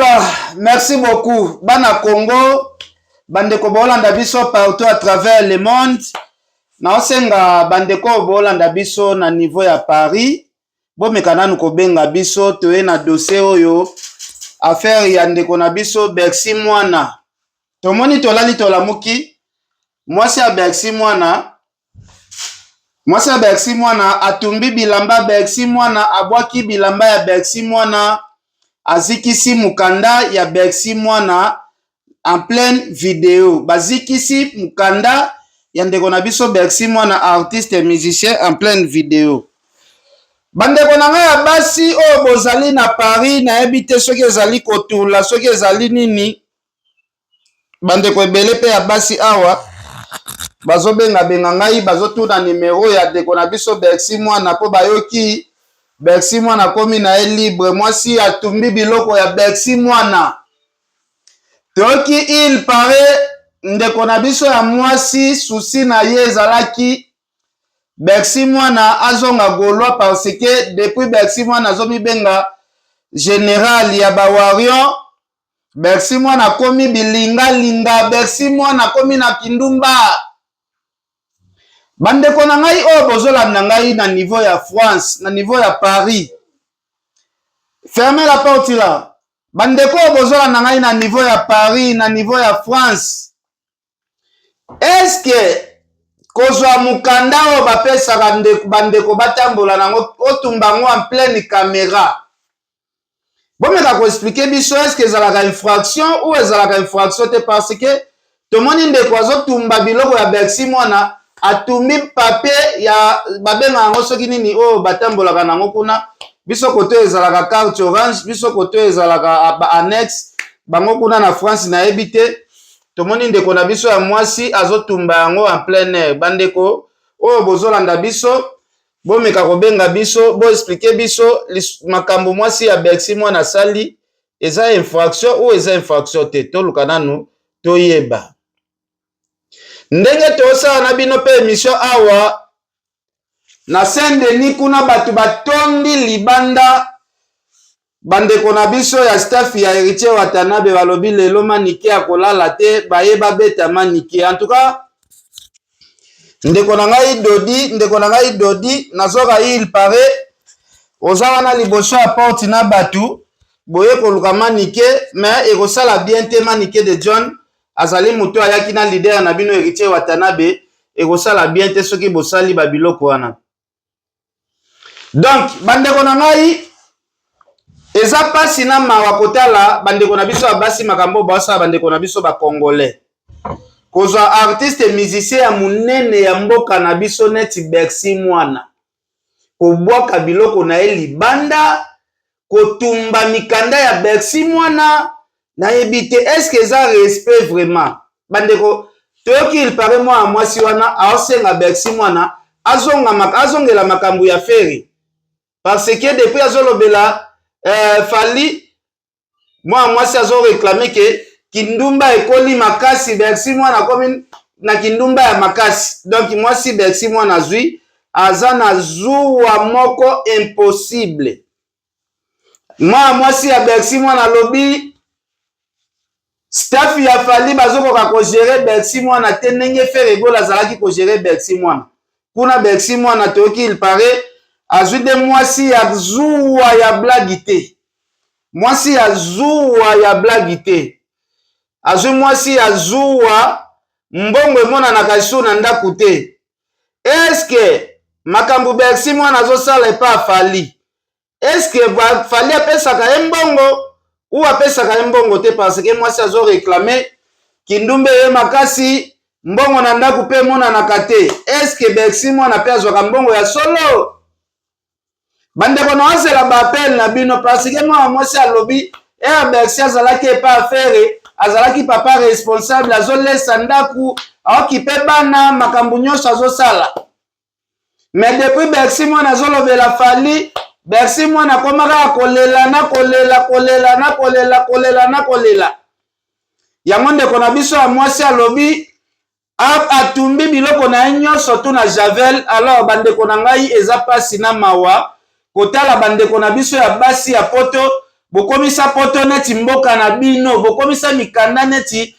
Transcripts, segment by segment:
Voilà, merci beaucoup. Bana Congo, bandeko bolanda biso partout à travers le monde. Naosenga bandeko bolanda biso na niveau ya Paris. Bomeka nanu kobenga biso, toye na dossier oyo, affaire ya ndeko na biso Bercy Mwana. Tomoni tolali tolamuki, mwasi ya Bercy Mwana, mwasi ya Bercy Mwana atumbi bilamba Bercy Mwana, abwaki bilamba ya Bercy Mwana, azikisi mokanda ya Bercy Mwana en pleine video. Bazikisi mokanda ya ndeko na biso Bercy Mwana, artiste musicien, en pleine video. Bandeko na ngai ya basi oyo bozali na Paris, nayebi te soki ezali kotula, soki ezali nini. Bandeko ebele mpe ya basi awa bazobengabenga ngai, bazotuna nimero ya ndeko na biso Bercy Mwana, mpo bayoki Bercy Mwana akomi na ye libre. Mwasi atumbi biloko ya Bercy Mwana. Toyoki il paraît ndeko na biso ya mwasi, souci na ye ezalaki Bercy Mwana azonga Gaulois, parce que depuis Bercy Mwana azomibenga général ya bawarriors, Bercy Mwana akomi bilingalinga, Bercy Mwana akomi na kindumba. Bandeko na ngai oyo bozolanda ngai na niveau ya France, na niveau ya Paris, ferme la porte là. Bandeko oyo bozolanda ngai na niveau ya Paris, na niveau ya France, est-ce kozwa mokanda oyo bapesaka bandeko batambola nango, otumba yango en pleine caméra, bomeka koexpliquer biso, est-ce ezalaka infraction ou ezalaka infraction te? Parce que tomoni ndeko azotumba biloko ya Bercy Mwana, atumbi papier ya babenga yango soki nini oyo batambolaka nango kuna. Biso koto ezalaka carte orange, biso koto ezalaka ba annexe. Bango kuna na France nayebi te. Tomoni ndeko na biso ya mwasi azotumba yango en plein air. Bandeko oyo bozolanda biso, bomeka kobenga biso, boexpliquer biso makambo mwasi ya Bercy Mwana asali, eza infraction ou eza infraction te? Toluka nanu toyeba. Ndenge tosala na bino mpe émission awa na Saint Denis, kuna bato batondi libanda. Bandeko na biso ya staff ya Héritier Watanabe balobi lelo Manike akolala te, baye babeta Manike. En tout cas, ndeko na ngai Dodi, ndeko na ngai Dodi, nazoka il paraît oza wana liboso ya porte na bato boye koluka Manike, mais ekosala bien te. Manike de John azali moto ayaki na leader na bino Héritier Watanabe. Ekosala bien te soki bosali babiloko wana. Donc bandeko na ngai, eza mpasi na mawa kotala bandeko na biso ya basi, makambo basala bandeko na biso bacongolais, kozwa artiste musicien ya monene ya mboka na biso neti Bercy Mwana, kobwaka biloko na ye libanda, kotumba mikanda ya Bercy Mwana. Nayebi te, est-ce eza respect vraiment? Bandeko, toyoki il paraît mwana mwasi wana aosenga Bercy Mwana azongela makambo ya Ferre, parce que depuis azolobela Fally, mwana mwasi azoréclamer ke kindumba ekoli makasi, Bercy Mwana akomi na kindumba ya makasi. Donc mwasi Bercy Mwana azwi, aza na zuwa moko impossible. Mwana mwasi ya Bercy Mwana alobi staff ya Fally bazokoka kogérer Bercy Mwana te ndenge Ferre Gola azalaki kogérer Bercy Mwana. Kuna Bercy Mwana, toyoki il paraît azwi nde mwasi ya zuwa ya blague te, mwasi ya zuwa ya blague te. Azwi mwasi ya zuwa, mbongo emonanaka lisusu na ndako te. Eske makambo Bercy Mwana azosala epa a Fally, est-ce Fally apesaka ye mbongo ou apesaka ye mbongo te? Parce que mwasi azoréclamer kindumba ye makasi, mbongo na ndako mpe emonanaka te. Est-ce Bercy Mwana mpe azwaka mbongo ya solo? Bandeko, na ozela baappel na bino, parce que mwana mwasi alobi ere Bercy azalaki epa a Ferre, azalaki papa responsable, azolesa ndako, aokipe bana, makambo nyonso azosala. Mais depuis Bercy Mwana azolobela Fally, Bercy Mwana akoma kaka kolela na kolela, kolela na kolela, kolela na kolela. Yango ndeko na biso ya mwasi alobi atumbi biloko na ye nyonso tu na javel. Alors bandeko na ngai, eza mpasi na mawa kotala bandeko na biso ya basi ya poto. Bokomisa poto neti mboka na bino, bokomisa mikanda neti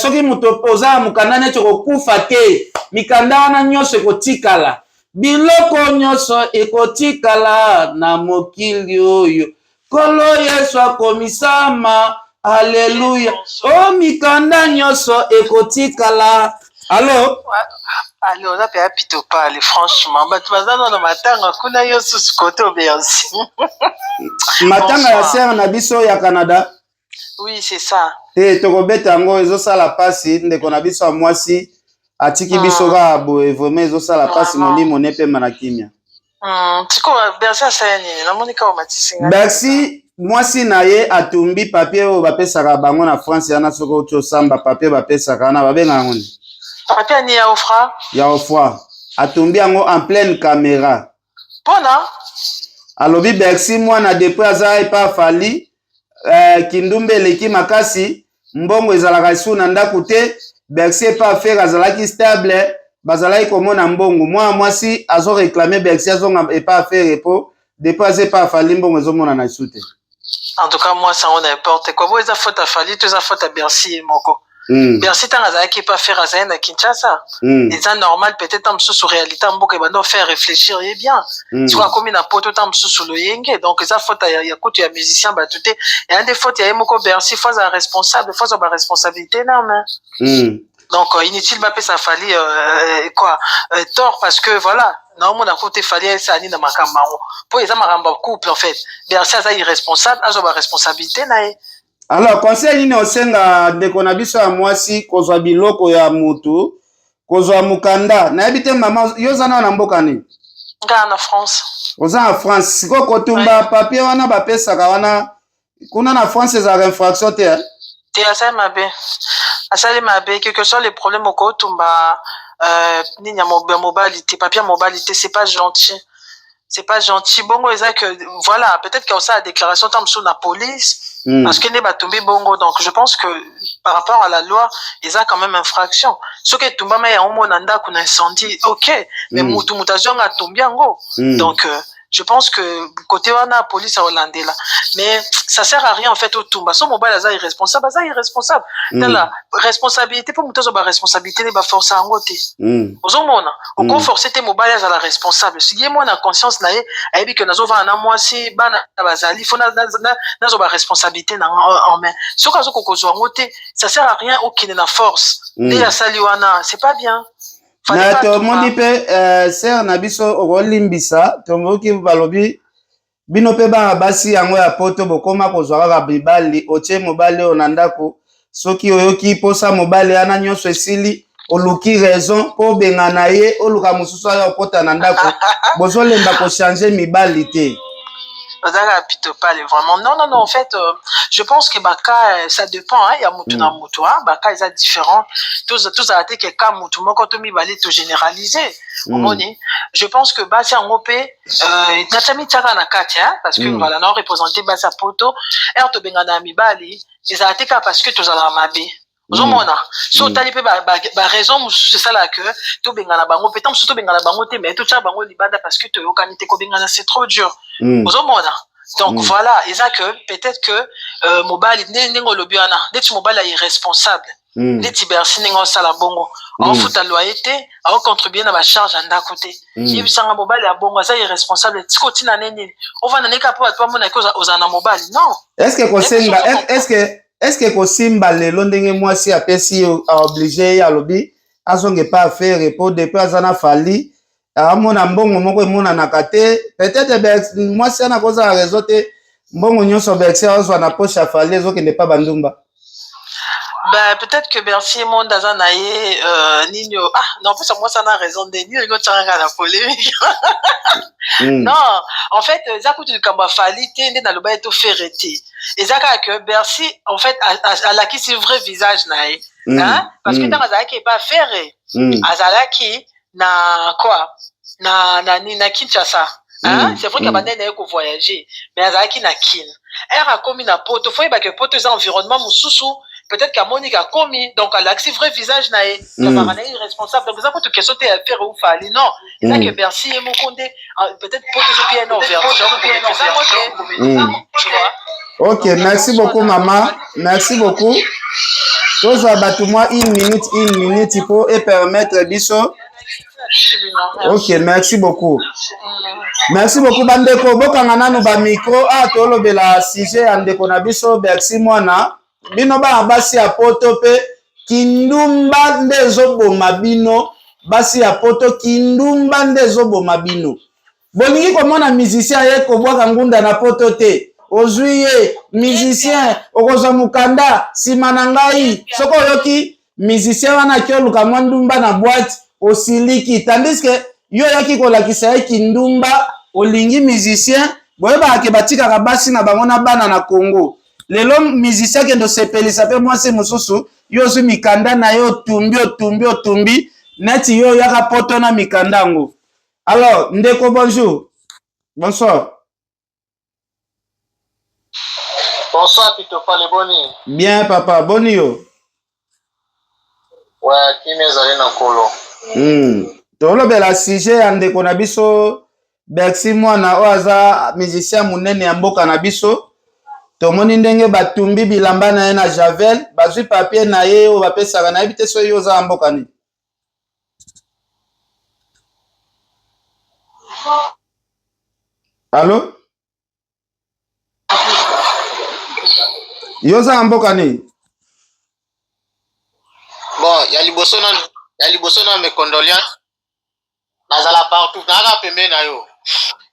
soki moto oza na mokanda neti okokufa te. Mikanda wana nyonso ekotikala, biloko nyonso ekotikala na mokili oyo. Nkolo Yesu akomisama, aleluya. O mikanda nyonso ekotikala. Alo. Alo, oza mpe apito pale. Franchement, bato baza nano matanga kuna, yo susu kote obeyansi. Matanga ya sere na biso ya Canada. Oui, c'est ça. Te, tokobeta yango. Ezosala mpasi, ndeko na biso ya mwasi atiki biso kaka boye. Vraiment ezosala mpasi. Molimo nepema na kimia. Sikoyo Bercy asala nini? Namoni kaka omatisi ngai. Bercy, mwasi na ye atumbi papier oyo bapesaka bango na France wana. Soki oti osamba, papier bapesaka wana, babengaka yango nini? Papier ani? Ya OFPRA? Ya OFPRA. Atumbi yango en pleine caméra. Mpona? Alobi Bercy mwana, depuis aza epa Fally, kindumba eleki makasi, mbongo ezalaka esu na ndako te. Bercy epa Ferre azalaki stable, bazalaki komona mbongo. Mwana mwasi azoréclamer Bercy azonga epa Ferre, po depuis aza epa Fally, mbongo ezomonana esu te. En tout cas, mwasi yango, n'importe quoi. Bo eza faute ya Fally to eza faute ya Bercy ye moko? Bercy, ntango azalaki epa Ferre, azali na Kinshasa. Eza normal, peut-être ntango mosusu réalité ya mboka ebanda faire réfléchir ye bien. Sikoyo akomi na poto, ntango mosusu loyenge. Donc eza faute ya kutu ya musicien bato te, eya nde faute ya ye moko Bercy. Faut azala responsable, faut azwa baresponsabilité name. Donc inutile bapesa Fally quoi, tort, parce que voilà, naomona kutu Fally ayesala nini na makambo yango, mpo eza makambo ya couple. En fait, Bercy aza irresponsable, azwa baresponsabilité na ye. Alors, conseil nini osenga ndeko na biso ya mwasi kozwa biloko ya mutu, kozwa mokanda? Nayebi te, mama, yo oza nao na mboka nini? Nga na France. Oza na France. Sikoyo kotumba papier wana bapesaka wana kuna na France ezalaka infraction te, eh? Te, asali mabe, asali mabe. Quelque soit les problèmes, okotumba nini ya mobali te, papier ya mobali te. C'est pas gentil, c'est pas gentil. Bongo eza que voilà, peut-être qu'osala déclaration ntango mosusu na police, parce que nde batumbi bongo. Donc je pense que par rapport à la loi, eza quand même infraction. Soki etumbama yango mo na ndako na incendie, ok, mais mutu azwanga atumbi yango. Donc je pense que côté wana, police aolandela, mais ça sert à rien en fait otumba. So mobali aza irresponsable, aza irresponsable. Tala responsabilité, mpo moto azwa baresponsabilité nde baforce yango te. Ozomona, okoforce te mobali azala responsable. Ye mwana conscience na ye ayebi ke nazovanda na mwasi, bana bazali, faut nazwa baresponsabilité na nga en main. Soki azokoka kozwa yango te, ça sert à rien okende na force. Nde asali wana, c'est pas bien. Na tomoni mpe sere na biso, okolimbisa, tomoki balobi bino mpe bana basi yango ya poto bokóma kozwa kaka mibali. Otie mobali oyo na ndako, soki oyoki mposa mobali wana, nyonso esili, oluki raison mpo obengana ye, oluka mosusu aya okota na ndako. Bozolemba kochanger mibali te. Ozalaka plutôt pas vraiment. Non, non, non, en fait, je pense que baka, ça dépend, hein, ya mutu na mutu, hein, baka eza différent. Tozala te ke ka mutu moko to mibale to généraliser. Omoni, je pense que basi yango mpe natiami tiaka na kati, hein, parce que voilà, na représente basi ya poto. Ere tobengana ya mibali, ezala te kaka parce que tozalaka mabe. Ozomona, so otali mpe baraison mosusu esalaka ke tobengana bango mpe, ntango mosusu tobengana bango te, mais totya bango libanda parce que toyokani te. Kobengana, c'est trop dur. Ozomona, donc voilà, eza que peut-être que mobali ndenge olobi wana, ndeti mobali ya irresponsable, ndeti Bercy ndenge osala bongo, aofuta loyer te, aocontribue na bacharge ya ndako te. Yebisanga, mobali ya bongo aza irresponsable. Tika otina ne nini, ovanda ndenge mpo bato bamonaki ozala na mobali? Non. Est ce que kosenga, est ce que kosimba lelo ndenge mwasi apesi, aoblige ye, alobi azonga epa a Ferre po depuis aza na Fally, amona mbongo moko emonanaka te? Peut-être mwasi wana kozala raison te, mbongo nyonso Bercy azwa na poche ya Fally ezokende pa bandumba. Ben, peut-être que Bercy monde aza na ye nini. Ah non, en plus moi ça na raison de nini olingi otiaka na polémique. Non, en fait, eza kutu likambo ya Fally te nde naloba ye to Ferre te. Eza kaka que Bercy en fait alakisi vrai visage na ye, hein? Parce que ntango azalaki epa Ferre, azalaki na quoi, na na, na Kinshasa, hein? C'est vrai que bandai na ye kovoyager, mais azalaki na Kin. Ere akomi na poto, faut yebake poto eza environnement mosusu. Peut-être qu'amoni akomi, donc alakisi vrai visage na ye. Azalaka na ye irresponsable. Donc eza kutu question te ya Ferre ou Fally, non. Eza que Bercy ye moko nde, ah, peut-être po tozopi ye na ouverture, komaîtrise yango te. Tu vois? Ok, merci beaucoup, mama. Merci beaucoup. Tozwa bato mwa une minute, une minute mpo epermettre biso. Ok, merci beaucoup. Merci beaucoup, bandeko. Bokanga nanu bamicro. A tolobela sujet ya ndeko na biso Bercy Mwana. Bino bana basi ya poto mpe, kindumba nde ezoboma bino. Basi ya poto, kindumba nde ezoboma bino. Bolingi komona musicien aye kobwaka ngunda na poto te. Ozwi ye musicien, okozwa mokanda nsima na ngai. Soki oyoki musicien wana aki oluka mwa ndumba na boîte, osiliki, tandis que yo oyaki kolakisa ye kindumba. Olingi musicien, boyebaka ke batikaka basi na bango na bana na Congo. Lelo musicien akende osepelisa mpe mwasi mosusu, yo ozwi mikanda na ye, otumbi, otumbi, otumbi neti yo oyaka poto na mikanda yango. Alors ndeko, bonjour, bonsoir. Bonsoir Pitopale, boni? Bien papa, boni yo? Ouais, kimi ezali na nkolo. Tolobela sujet ya ndeko na biso Bercy Mwana, oyo aza musicien monene ya mboka na biso. Tomoni ndenge batumbi bilamba na ye na javel, bazwi papier na ye oyo bapesaka. Nayebi te soki yo oza ya mboka nini. Allo, yo oza ya mboka nini? Bon, ya liboso na mes condoléances. Nazala partout, nazalaka pembeni na yo.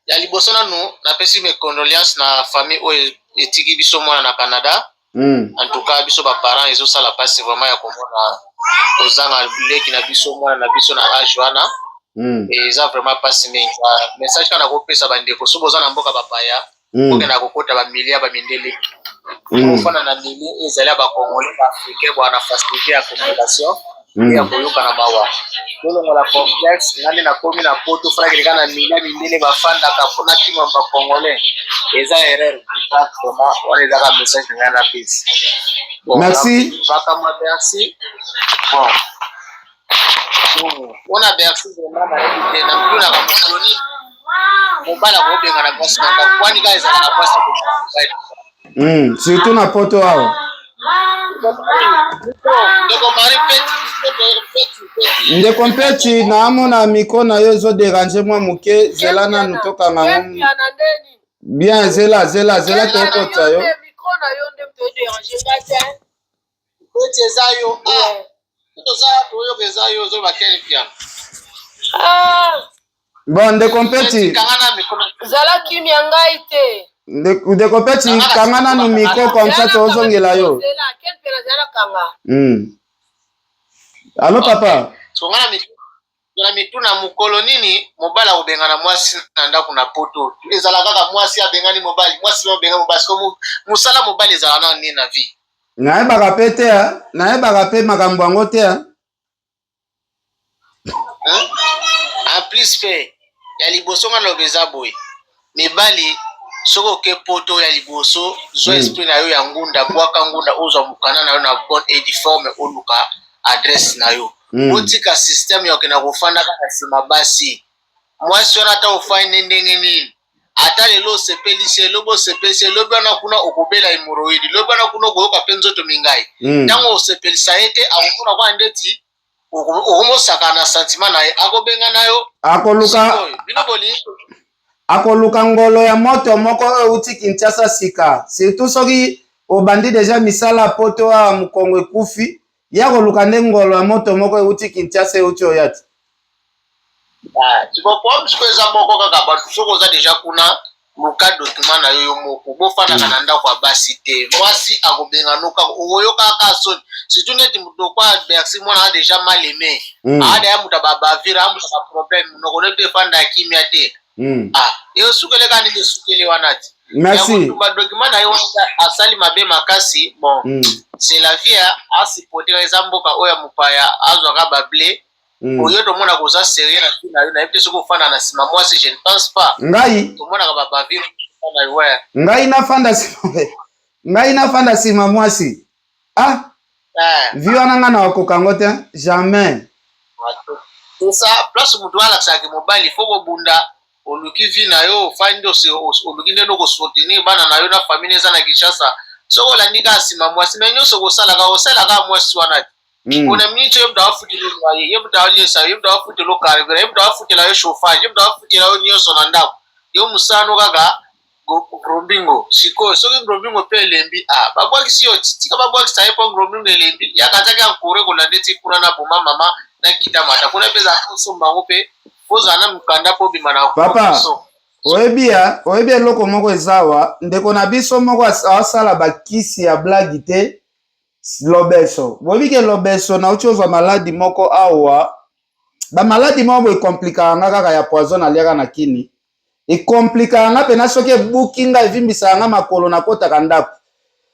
Ya liboso nanu, napesi mes condoléances na famille oyo etiki biso mwana na Canada. En tout cas, biso baparent ezosala mpasi vraiment ya komona kozanga leki na biso, mwana na biso na age wana. Eza vraiment mpasi mingi. Message kaka nakopesa bandeko, so boza na mboka bapaya, okenda kokota bamilie ya bamindele, ofanda na milieu ezali ya bacongolais, baafricain, bwana na facilité ya communication ya koyoka na mawa. Tolongola complexe. Nga nde nakomi na poto, falaki leka na milieu ya mindele bafandaka mpona kima bacongolais, eza erreur vraiment. Wana ezaka message na ngai napesi. Bon, merci. Makambo ya Bercy, bon, mpona Bercy vraiment nayebi te. Na mitunaka mokolo nini mobali akobengana mwasi na ndako, kwani kaka ezalaka mwasi akobengana mobali. Surtout na poto awa. Ndeko Marie Peti, Peti, Peti. Ndeko Mpeti, naamona micro na yo ezoderange mwa moke. Zela nanu tokanga ngo bien. Zela, zela, zela, tokotisa yo. Micro na yo nde moto oderange nga te. Peti, eza yo. Ah, toza toyoka, eza yo ozoloba quel piano. Ah, Bon, ndeko Mpeti. Kanga na micro. Zala kimia, ngai te. Ndeko Mpeti, kanga nanu micro, comme ça tozongela yo. Zela ken mpe nazala kanga. Allo papa. So nga na mituna, mokolo nini mobali akobengana mwasi na ndako na poto? Ezala kaka mwasi abengani mobali, mwasi abengani mobali. Siko mosala mobali ezala na nini na vie? Nayebaka mpe te, nayebaka mpe makambo yango te. Hein? En plus mpe, ya liboso nga naloba eza boye: mibali, soki oke poto, ya liboso zwa esprit na yo ya ngunda, bwaka ngunda, ozwa mokanda na yo na bonne et due forme, oluka adresse na yo. Otika système ya okenda kofanda kaka na nsima basi. Mwasi wana, ata ofandi ndenge nini, ata lelo osepelisi, elobi osepelisi, elobi wana kuna okobela hémorroïde, lobi wana kuna okoyoka mpe nzoto mingai. Ntango osepelisa ye te, akomona kwa ndeti okomosaka na sentiment na ye, akobenga na yo. Akoluka. Sikoyo bino bolingi Akoluka ngolo ya moto moko oyo euti Kinshasa sika, surtout soki obandi deja misala poto awa, mokongo ekufi ya koluka nde ngolo ya moto moko euti Kinshasa, euti oya ti. Siko problème sikoyo eza moko kaka: bato, soki oza deja kuna, luka document na yo yo moko, bofandaka na ndako ya basi te. Mwasi akobengana kaka, okoyoka kaka soni, surtout neti moto kwa Bercy Mwana aza deja mal aimé. Aada ya moto ababavire, amoto ya problème, monoko no te efanda ya kimia te. Ah, esukeleka nini? Esukeli wana ti Merci. Ya kotumba document na ye wana, asali mabe makasi. Bon, c'est la vie, asupporte. Eza mboka oyo ya mopaya, azwaka bable. Oyo tomonaka oza sérieux na vie na yo, nayebi te soki ofanda na nsima mwasi, je ne pense pas. Ngai? Tomonaka babavire na yo, ouais. Ngai nafanda nsima, ngai nafanda nsima mwasi? Ah. Eh. Vie wana nga na okoka yango te jamais. C'est ça, place moto alakisaka mobali fo kobunda, oluki vie na yo, ofandi, oluki ndenge okosoutenir bana na yo na famille eza na Kinshasa. Soki olandi kaka nsima mwasi, me nyonso okosalaka, osalaka mwasi wana te. Mpona miniti oyo, ye moto afutela loyer, ye moto aliesa, ye moto afutela carburant, ye moto afutela yo chauffage, ye moto afutela yo nyonso na ndako. Yo mosano kaka ngrombingo. Sikoyo soki ngrombingo mpe elembi, a babwakisi yo, tika babwakisa ye mpo ngrombingo elembi. Yaka azaki ankore kolanda eti kuna na boma mama na kita mata kuna mpe ezalaka kosomba yango mpe ozala na mokanda mpo obima na Papa, oyebi ya oyebi eloko moko eza awa, ndeko na biso moko asala bakisi ya blague te. Lobeso, boyebi ke lobeso nauti ozwa maladi moko awa, bamaladi moko boye ekomplikaka nga kaka ya poison naliaka na kini, ekomplikaka nga mpena soki ebuki nga, evimbisaka nga makolo, nakotaka ndako.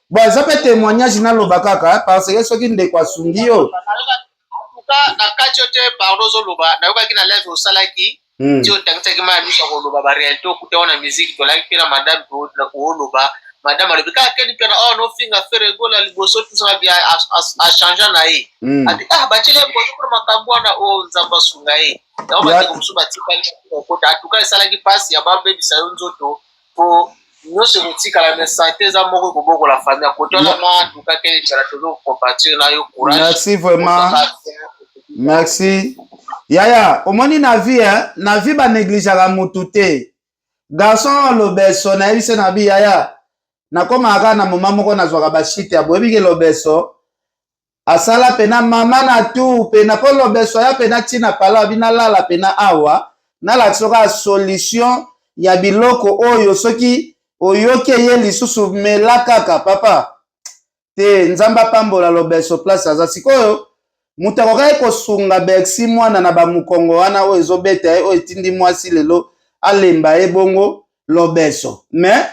Bon, eza mpe témoignage naloba kaka parce que soki ndeko asungi yo. Na kati yo te, pardon, ozoloba, nayokaki na live osalaki ti otangisaki mai ya miso ya koloba baréalité okuta wana musique. Tolaki mpe na madame, kooloba madame alobi kaka keni mpe na oyo nofinga Ferre Gola liboso tusanga bia achange na ye. Abi ah, batieli ye poso mpona makambo wana oyo, Nzambe asunga ye. Yango bandeko mosusu batikali kokota atuka, esalaki mpasi ya babebisa yo nzoto po nyonso ekotikala, mais santé eza moko ekobokola famille akoto wana ma atuka keni tala tozokompatir na yo, courage. Merci vraiment, merci yaya. Omoni na vie, eh? Na vie banégligeaka mutu te. Garçon lobeso, nayebi se na bi yaya, nakomaka kaka na moma moko nazwaka bashite ya boyebi ke lobeso asala pena mama na tour pena mpo lobeso aya pena ntina pala abi nalala pena awa, nalakisa kaka solution ya biloko oyo. Soki oyoki eye lisusu, mela kaka papa te. Nzambe apambola lobeso place aza sikoyo. Moto akokaki kosunga Bercy mwana na bamokongo wana oyo ezobeta ye, oyo etindi mwasi lelo alemba ye bongo lobeso, mais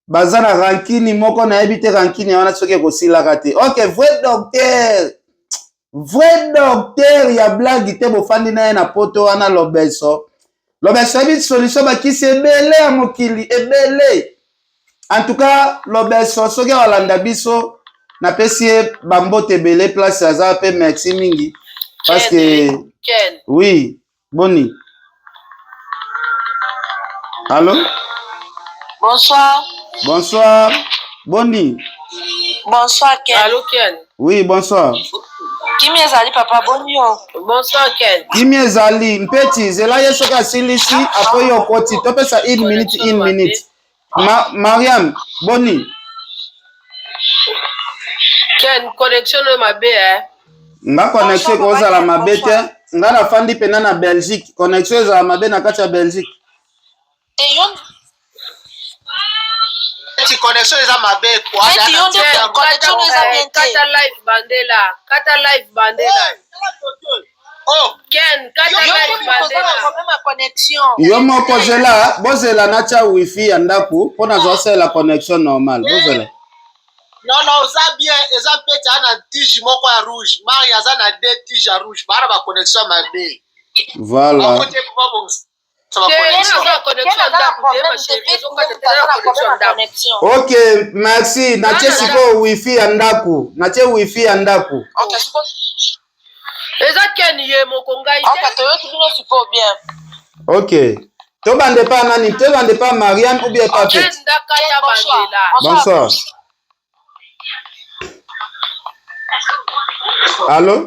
baza na rancune moko, nayebi te rancune wana soki ekosilaka te. Ok, vrai docteur, vrai docteur ya blague te. Bofandi na ye na poto wana lobeso. Lobeso yebi solution, bakisi ebele ya mokili ebele. En tout cas lobeso, soki alanda biso, napesi ye bambote ebele place aza mpe merci mingi parce que Ken. Oui, boni, allo? Bonsoir. Bonsoir, boni? Bonsoir, Ken. Allo Ken. Oui, bonsoir. Kimi ezali papa, boni yo? Bonsoir Ken. Kimi ezali mpeti, zela ye soki asilisi apoyi okoti, topesa une minute, une minute. Mariam, boni? Ken, connexion oyo mabe eh. Nga connexion ekozala mabe te, nga nafandi mpena na Belgique, connexion ezala mabe na kati ya Belgique. Te yo. Ti connexion eza mabe. Neti yo nde connexion eza bien te. Kata live bandela, kata live bandela. Oh. Ken, kata Yo live nde moto oza na bandela. problème ya connexion. Yo moko zela, bozela natya wifi ya ndako mpo nazwa connexion normale, bozela. Non non, oza bien, eza mpeti aza na tige moko ya rouge, Mari aza na deux tige ya rouge, baa na baconnexion ya mabe. Voilà. Bakote babongisa Te, baconnexion. aza na connexion Ken aza na ndako te, problème ma te, chérie, pe ezokata moto te, aza aza na na problème connexion ya ndako. connexion. Ok, merci. Natie sikoyo wifi ya ndako, natie wifi ya ndako. Ok, sikoyo. Eza Ken ye moko, ngai Ok, te. toyoki bino sikoyo bien. Ok, tobande pa nani? Tobande pa Mariam ou bien pa Ken Peti? ndakata Ken, bonsoir. bandela. Bonsoir. Allo?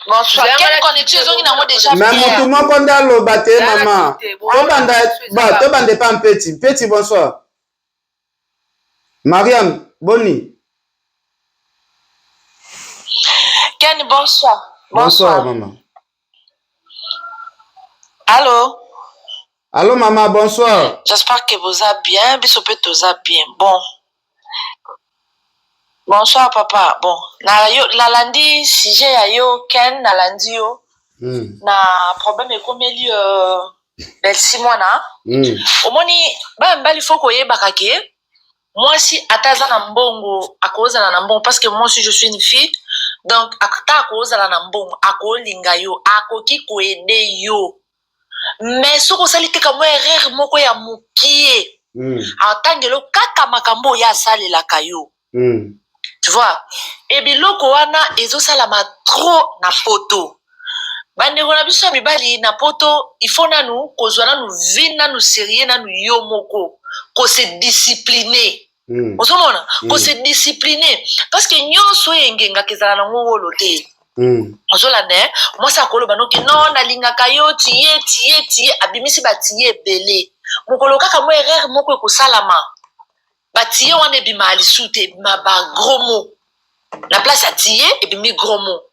Bonsoir. Zela Ken, nga connexion ezongi nango déjà Mais bien. motu moko nde aloba te. Zala Mama te, tobanda ba tobande pa mpeti. Mpeti, bonsoir. Mariam, boni? Ken, bonsoir. Bonsoir mama. Allo? Allo mama, bonsoir. J'espère que boza bien, biso mpe toza bien. Bon. Bonsoir papa. Bon, na yo nalandi sujet ya yo Ken, nalandi yo na problème ekomeli Belsi mwana. Omoni bana mibali, faut koyebaka ke mwasi ata aza na mbongo, akozala na mbongo parce que moi aussi je suis une fille, donc ata akozala na mbongo, akolinga yo, akoki koaider yo, mais soki osali kaka mwa erreur moko ya mokie, atangelo kaka makambo oyo asalelaka yo. Tu vois? Et biloko wana ezosalama trop na poto. Bandeko na biso ya mibali na poto, il faut nanu kozwa nanu vie nanu serieux nanu yo moko, ko se discipliner. Ozomona? Ko se discipliner parce que nyonso oyo engengaka ezala nango wolo te. Ozolanda eh? Mwasi akoloba noki non nalingaka yo tiye tiye tiye, abimisi ba tiye ebele. Mokolo kaka mwa erreur moko ekosalama, ba tiye wana ebimaka lisusu te, ebima ba gros mots. Na place ya tiye ebimi gros mots.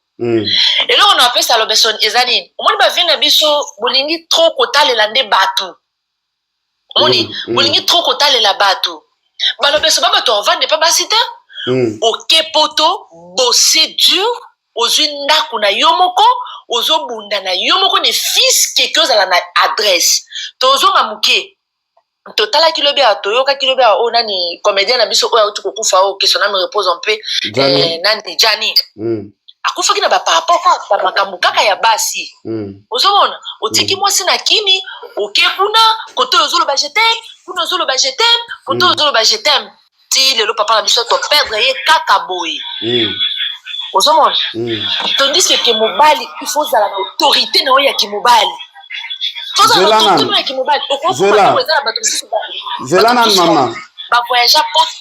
Eloko na apesa Lobeson eza nini? Omoni ba vie na biso bolingi trop kotalela nde bato. Omoni bolingi trop kotalela bato. Ba Lobeso ba bato avande pa basi te. Oke poto bosse dur, ozwi ndako na yo moko, ozobunda na yo moko ne fils keke ozala na adresse. Tozonga moke. Totalaki lobi awa, toyokaki lobi awa oyo nani comédien na biso oyo auti kokufa oyo que son âme repose en paix, nani Gianni. Akufaki na ba par rapport kaka makambo kaka ya basi. Ozomona otiki mwasi na kini, oke kuna kote oyo ozoloba je t'aime, kuna ozoloba je t'aime, kote oyo ozoloba je t'aime. Ti lelo papa na biso to perdre ye kaka boye. Ozomona? Tandis que mobali il faut ozala na autorité na oyo ya kimobali. Tozala na autorité na oyo ya kimobali. Okokoma eza na bato mosusu Zela nanu mama. Ba voyage poto.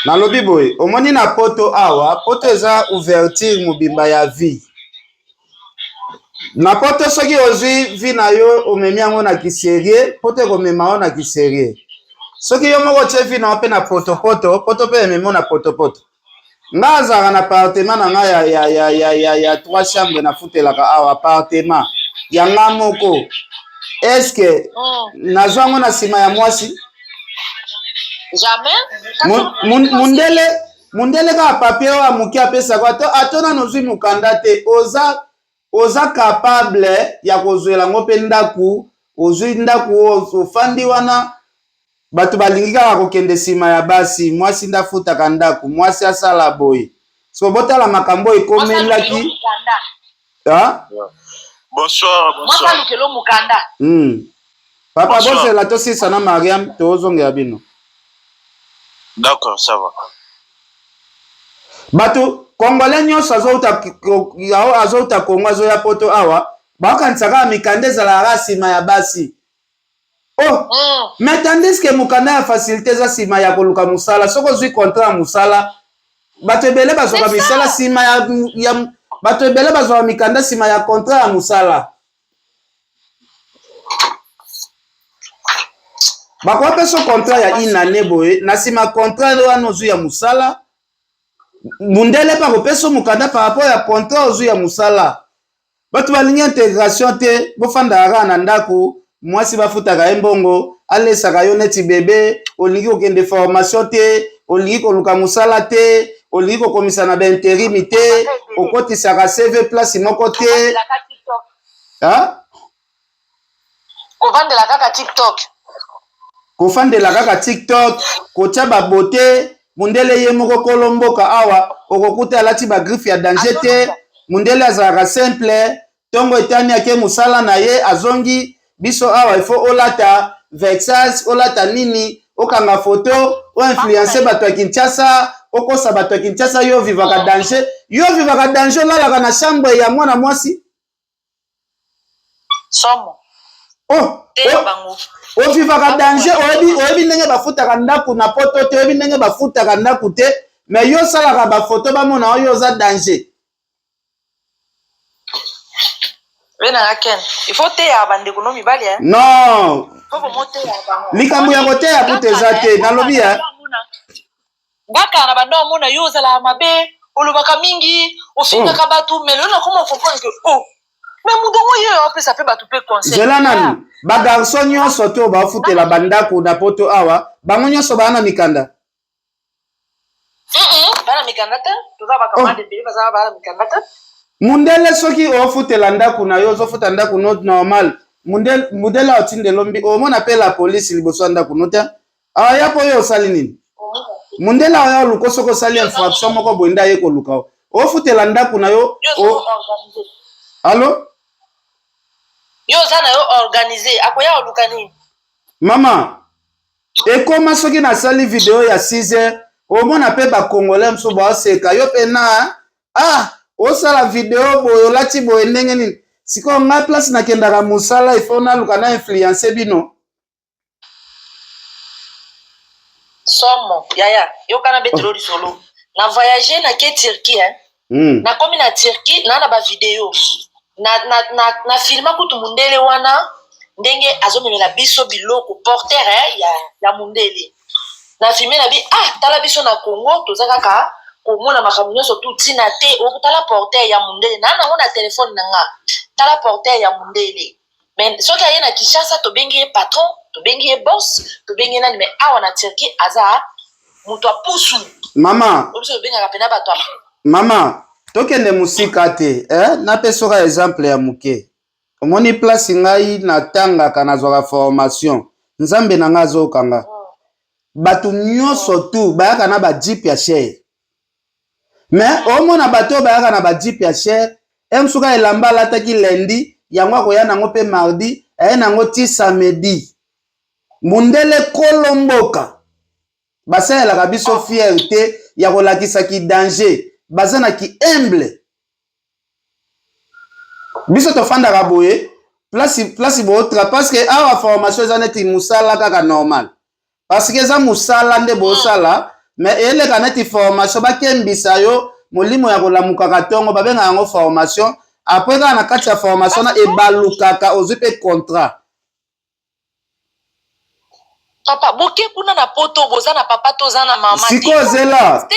Nalobi boye, omoni na poto awa, poto eza ouverture mobimba ya vie. Na poto soki ozwi vie na yo omemi yango na kiserie, poto ekomema yo na kiserie. Soki yo moko otie vie na yo mpe na potopoto, poto mpe ememi yo na potopoto. Nga azalaka na appartement na nga ya 3 chambres nafutelaka awa, appartement ya nga moko. Est-ce que nazwa yango na nsima ya mwasi? Jamais. Mundele kaka papier oyo moke apesaka, ato nano ozwi mokanda te, oza capable ya kozwela yango mpe ndako, ozwi ndako ofandi wana. Bato balingi kaka kokende nsima ya basi, mwasi nde afutaka ndako, mwasi asala boye. So botala makambo oyo ekomelaki. Bonsoir, bonsoir. Papa, bozela tosisa na Mariam, tozongela bino. D'accord, ça va. Bato Congolais nyonso azouta Congo azoya poto awa, baokanisa kaka mikanda ezalaka nsima ya basi. Oh, mais tandis que mokanda ya facilité eza nsima ya koluka mosala. Soki ozwi contrat ya mosala, bato ebele bazwaka misala nsima ya bato ebele bazwaka mikanda nsima ya contrat ya mosala. Bakopa so contrat ya une année boye, na nsima contrat wana ozwi ya mosala, mundele mpe akopesa mokanda par rapport ya contrat ozwi ya mosala. Bato balingi intégration te, bofandaka kaka na ndako, mwasi bafutaka ye mbongo, alesaka yo neti bebe, olingi kokende formation te, olingi koluka mosala te, olingi kokomisa na baintérim te, okotisaka CV place moko te. Kovandela kaka TikTok. Kofandela kaka TikTok, kotia babote. Mundele ye moko kolo mboka awa, okokuta alati bagriffe ya danger te. Mundele azalaka simple, ntongo etani ake mosala na ye, azongi. Biso awa il faut olata Versace, olata nini, okanga photo, oinfluence bato ya Kinshasa, okosa bato ya Kinshasa. Yo vivaka danger, yo vivaka danger, olalaka na chambre ya mwana mwasi. Somo. Oh, ovivaka danger, oyebi ndenge bafutaka ndako na poto te, oyebi ndenge bafutaka ndako te, mais yo osalaka bafoto bamona oyo oza danger. Benanga Ken, il faut teya bandeko no mibali. Non, likambo ya koteya kuta eza te, nalobi ya Ngaka na banda omona yo ozalaka mabe, olobaka mingi, ofingaka bato, mais lelo nakoma comprendre que oh, mais moto yango ye apesa mpe bato mpe conseil. Zela nanu, bagarçon nyonso to bafutela bandako na poto awa, bango nyonso baa na mikanda? Bana mikanda te, toza bacamarade ebele baza bana mikanda te. Mundele soki ofutela ndako na yo, ozofuta ndako no normal, mundele otindelo mbi omona mpe la polise liboso ya ndako no te, aya mpo oyo osali nini. Mundele aya oluka soki osali infraction moko boye, nde aye koluka ofutela ndako na yo. Allo? Yo oza na yo organisé, akoya oluka nini? Mama, ekoma soki nasali video ya 6 heures. Omona pe ba congolais mosusu baoseka yo pe na ah osala video boye olati boye ndenge nini? Sikoyo ngai place nakendaka mosala il faut naluka na influencer bino. Somo yaya yoka na betelo lisolo na voyage na ke Turquie hein. Nakomi na Turquie na na ba video na na na, na filma kutu mundele wana ndenge azomemela biso biloko porteur eh, ya, ya mundele na filme na bi ah tala biso na Congo toza kaka komona makambo nyonso tu ntina te okotala porteur ya mundele na nango na telefone na nga tala porteur ya mundele mais soki aye na Kinshasa tobengi ye patron tobengi ye boss tobengi ye nani mais awa na Turquie aza moto ya pusu mama biso tobengaka mpena bato ya mama tokende mosika te eh? Napesoka exemple ya moke. Omoni place ngai natangaka nazwaka formation nzambe na ngai azokanga bato nyonso tu bayaka na ba jeep ya cher mais omona bato oyo bayaka na ba jeep ya cher emsuka elamba alataki lundi yango akoya nango mpe mardi aye nango ti samedi. Mundele kolo mboka basalelaka biso fierte ya kolakisa ki danger baza na ki humble. Biso tofandaka boye place place botra parce que awa formation eza neti mosala kaka normal parce que eza mosala nde bosala mais eleka neti formation bakembisa yo molimo ya kolamukaka ntongo babengaka yango formation après kaka na kati ya formation na ebalukaka ozwi mpe contrat. Papa boke kuna na poto boza na papa to oza na mama te. Sikoyo zela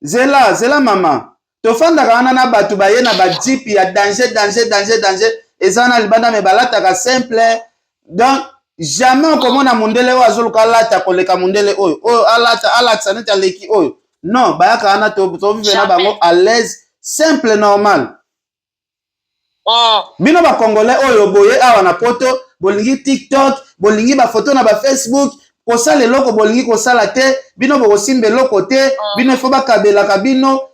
zela zela mama tofandaka wana na bato baye na ba jeep ya danger danger danger danger eza na libanda me balataka simple donc jamais okomona mondele oyo azoluka alata koleka mondele oyo oyo alata alakisa neti aleki oyo non bayaka wana tovive na bango à l'aise simple normal. Bino ba congolais oyo boye awa na poto bolingi tiktok bolingi ba photo na ba facebook kosala eloko bolingi kosala te bino bokosimba eloko te bino ifo bakabelaka bino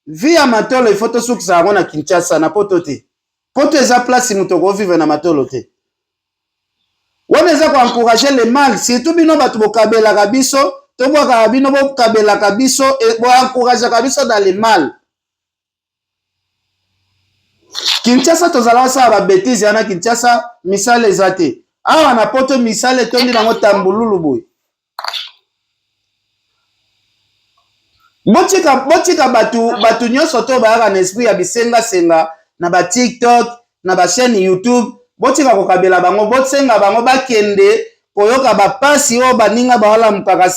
vie ya matolo ifo tosukisa yango na Kinshasa na poto te. Poto eza place moto okovivre na matolo te. Wana eza ko encourager le mal surtout bino bato bokabelaka biso tobwakaka bino bokabelaka biso bo encourageaka biso dans le mal. Kinshasa tozalaka sala ba bêtises yana Kinshasa misala eza te. Awa na poto misala etondi nango tambululu boye. Botika botika bato bato nyonso to bayaka na esprit ya bisenga senga na ba TikTok na ba chaîne YouTube botika kokabela bango bosenga bango bakende koyoka ba pasi oyo baninga baolamukaka.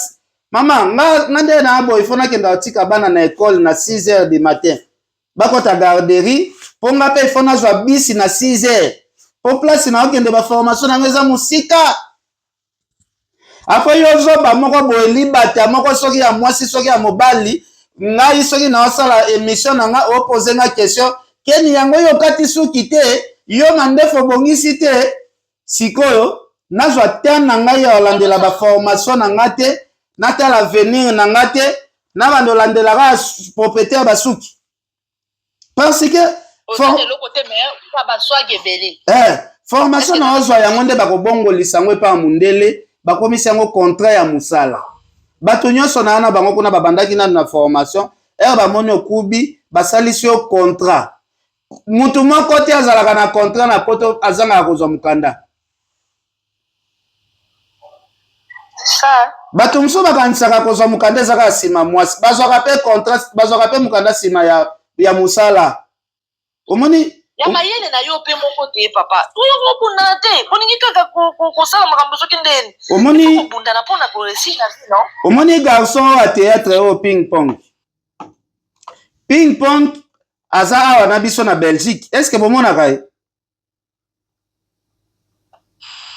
Mama nga nga nde na boye fo nakenda kotika bana na ekole na 6 heures du matin bakota garderie mpo nga mpe fo nazwa bisi na 6 heures mpo place na okende ba formation na nga eza mosika. Apres yo zoba moko boye libata moko soki ya mwasi soki ya mobali ngai soki naosala emission na nga opose nga question keni yango yo okati suki te yo mandefu obongisi te sikoyo nazwa temps na ngai ya kolandela ba formation na nga te natala avenir na nga te nabanda olandelaka propriété ya basuki parce que formation na ozwa yango nde bakobongolisa yango epai ya mondele bakomisi yango contrat ya mosala bato nyonso na wana bango kuna babandaki nanu na formation ere bamoni okubi basalisi yo contrat mutu moko te azalaka na contrat na poto azangaka kozwa mokanda. Bato mosusu bakanisaka kozwa mokanda eza kaka nsima mwasi, bazwaka mpe contrat, bazwaka mpe mokanda nsima ya, ya mosala. Omoni ya mayele na yo mpe moko te papa, oyo kobundana te, bolingi kaka kosala makambo soki ndeni. Omoni kobundana mpona koresir na vie non? Omoni garçon oyo ya théâtre oyo ping pong, ping pong aza awa na biso na Belgique, est ce que bomonaka ye?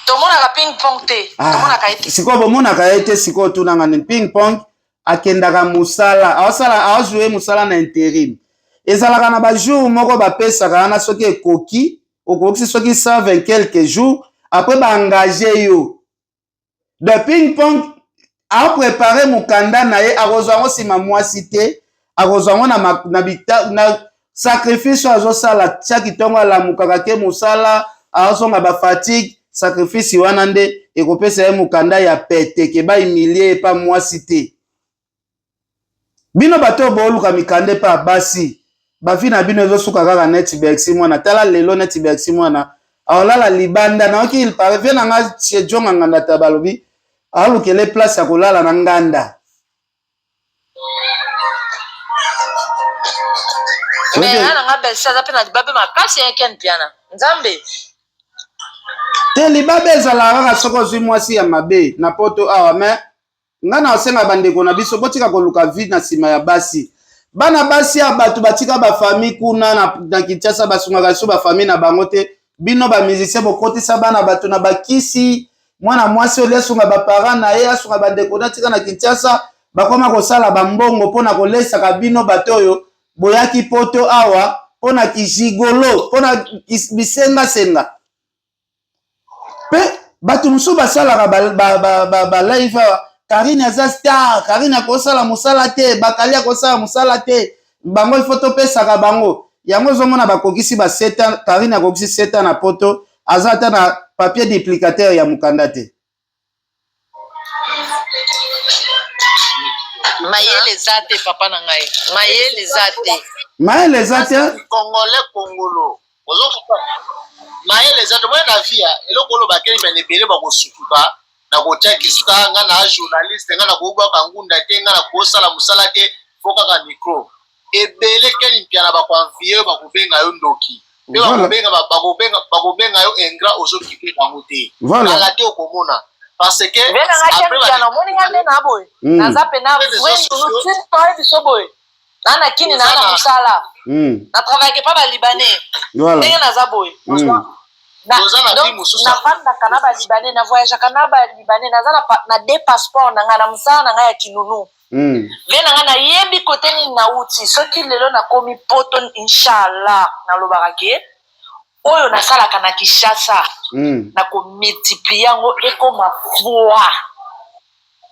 Tomonaka ping pong te. Ah, tomonaka ye te. Sikoyo bomonaka ye te, sikoyo tunanga nini? Ping pong akendaka mosala, aosala aojoue mosala na interim. Ezalaka na ba jour moko bapesaka wana soki ekoki, okokisi soki 120 quelques jours, après ba engage yo. De ping pong a prepare mokanda na ye, akozwa yango nsima mwasi te, akozwa yango na, na, bita, na sacrifice oyo azosala chaque ntongo alamukaka ke mosala azonga ba fatigue, sacrifice wana nde ekopesa ye mokanda ya pete ke ba humilie ye pa mwasi te. Bino bato oyo booluka mikanda epa ya basi, ba vie na bino ezosuka kaka neti Bercy mwana. Tala lelo neti Bercy mwana aolala libanda. Nayoki il paraît vie na nga chez Djonga Nganda Taba alobi aolukele place ya kolala na nganda. Mais nga na nga Bercy aza pe na libabe makasi ya Ken Mpiana. Nzambe. Te libabe ezalaka kaka soki ozwi mwasi ya mabe na poto awa mais Nga na senga ba ndeko na biso botika koluka vie na sima ya basi. Bana basi ya batu batika ba famille kuna na, na Kinshasa basungaka lisusu ba famille na bango te. Bino ba musiciens bokotisa bana batu na bakisi. Mwana mwasi olie asunga ba parents na ye asunga ba ndeko na tika na Kinshasa bakoma kosala ba mbongo pona kolesaka bino bato oyo boyaki poto awa pona ki gigolo pona bisenga senga. Pe bato mosusu basalaka ba, ba, ba, ba, ba live awa Karine aza star, Karine akosala mosala te, Bakali akosala mosala te, bango il faut topesaka bango yango. Ozomona bakokisi ba 7 ans, Karine akokisi 7 ans na poto, aza ata na papier duplicateur ya mokanda te. Mayele eza te papa na ngai, mayele eza te. Mayele eza te. Congolais congolo ozokoka mayele eza te moye na vie eloko oloba keni bana ebele bakosutuka na kotia kista nga na journaliste nga na kobwaka ngunda te nga na kosala mosala te fo kaka micro ebele Ken Mpiana bako envier yo bakobenga yo ndoki pe bakobenga bakobenga bakobenga yo ingrat ozo kipe bango te kala te okomona parce que après Mpiana omoni nga nde na boye hmm. naza pena vrai nunu biso boye na na kini na na mosala hmm. na travailleke pa ba libanais ndenge naza boye hmm. navandaka na ba libanais na voyageaka na ba libanais naza na deux passeport na ngai na mosala na ngai ya kinunu Mm. Vie na nga nayebi kote nini nauti soki lelo nakomi poto inshallah nalobaka ke oyo nasalaka na Kinshasa mm. nakomultiplie yango ekoma fois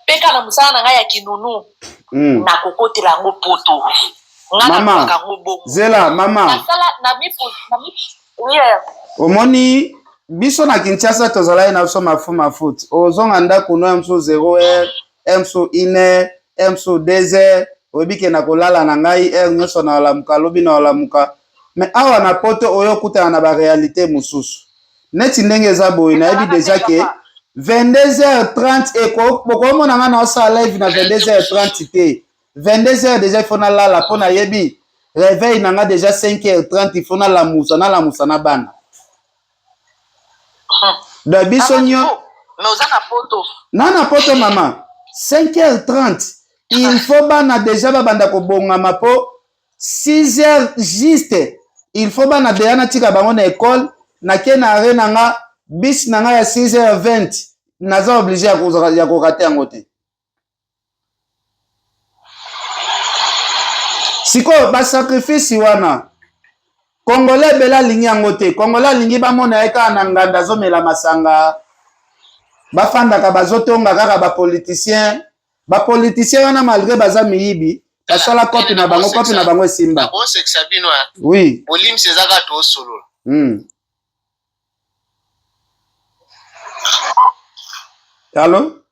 mpe kaka na mosala na ngai ya kinunu mm. nakokotela yango poto nga nalobaka yango bongo zela mama nasala na mi, na mi, yeah. Omoni biso na Kinshasa tozalaki na biso mafu mafuti ozonga ndako no ya mosusu 0 heure heure mosusu une heure heure mosusu deux heures oyebi ke nakolala na ngai heure nyonso nalamuka lobi nalamuka mais awa na poto oyo okutana na ba realite mosusu neti ndenge eza boye nayebi deja ke 22h30 bokomona ngai naosala live na 22h30 te 22h deja il faut nalala mpo nayebi réveil na ngai deja 5h30 il faut nalamusa nalamusa na bana Donc biso nyo mais oza na poto. Na na poto mama 5h30 il faut bana deja babanda kobongama po 6h juste il faut bana deja natika bango na école nake na arrêt na nga bus na nga ya 6h20 naza oblige ya korate yango te. Sikoyo ba sacrifice wana Congolais ebele alingi yango te. Congolais alingi bamona ye kaka na nganda azomela masanga, bafandaka bazotonga kaka ba politiciens. Ba politiciens wana malgre baza miyibi, basala kopi na bango, kopi na bango esimba. Nakosekisa bino hein. Oui. Bolimisi eza kaka tosolola. Allo?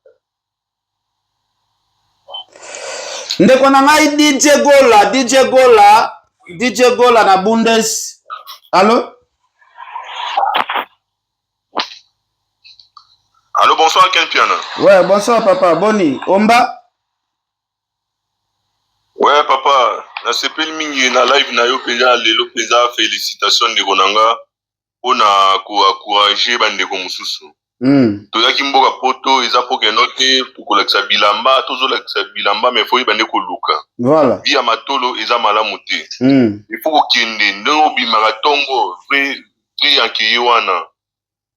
Ndeko na ngai DJ Gola, DJ Gola, DJ Gola na Bundes. Allo? Allo, bonsoir Ken Piana. Ouais, bonsoir papa. Boni, Omba? Ouais papa, nasepeli mingi na live na yo mpenza lelo mpenza, felicitation ndeko na nga. Pona ko encourager ba ndeko mosusu. Toyaki mboka poto eza po keno te kolakisa bilamba tozolakisa bilamba mais faut oyeba nde koluka. Voilà. Vie ya matolo eza malamu te. Il faut kokende ndenge obimaka tongo vrai vrai yanke ye wana.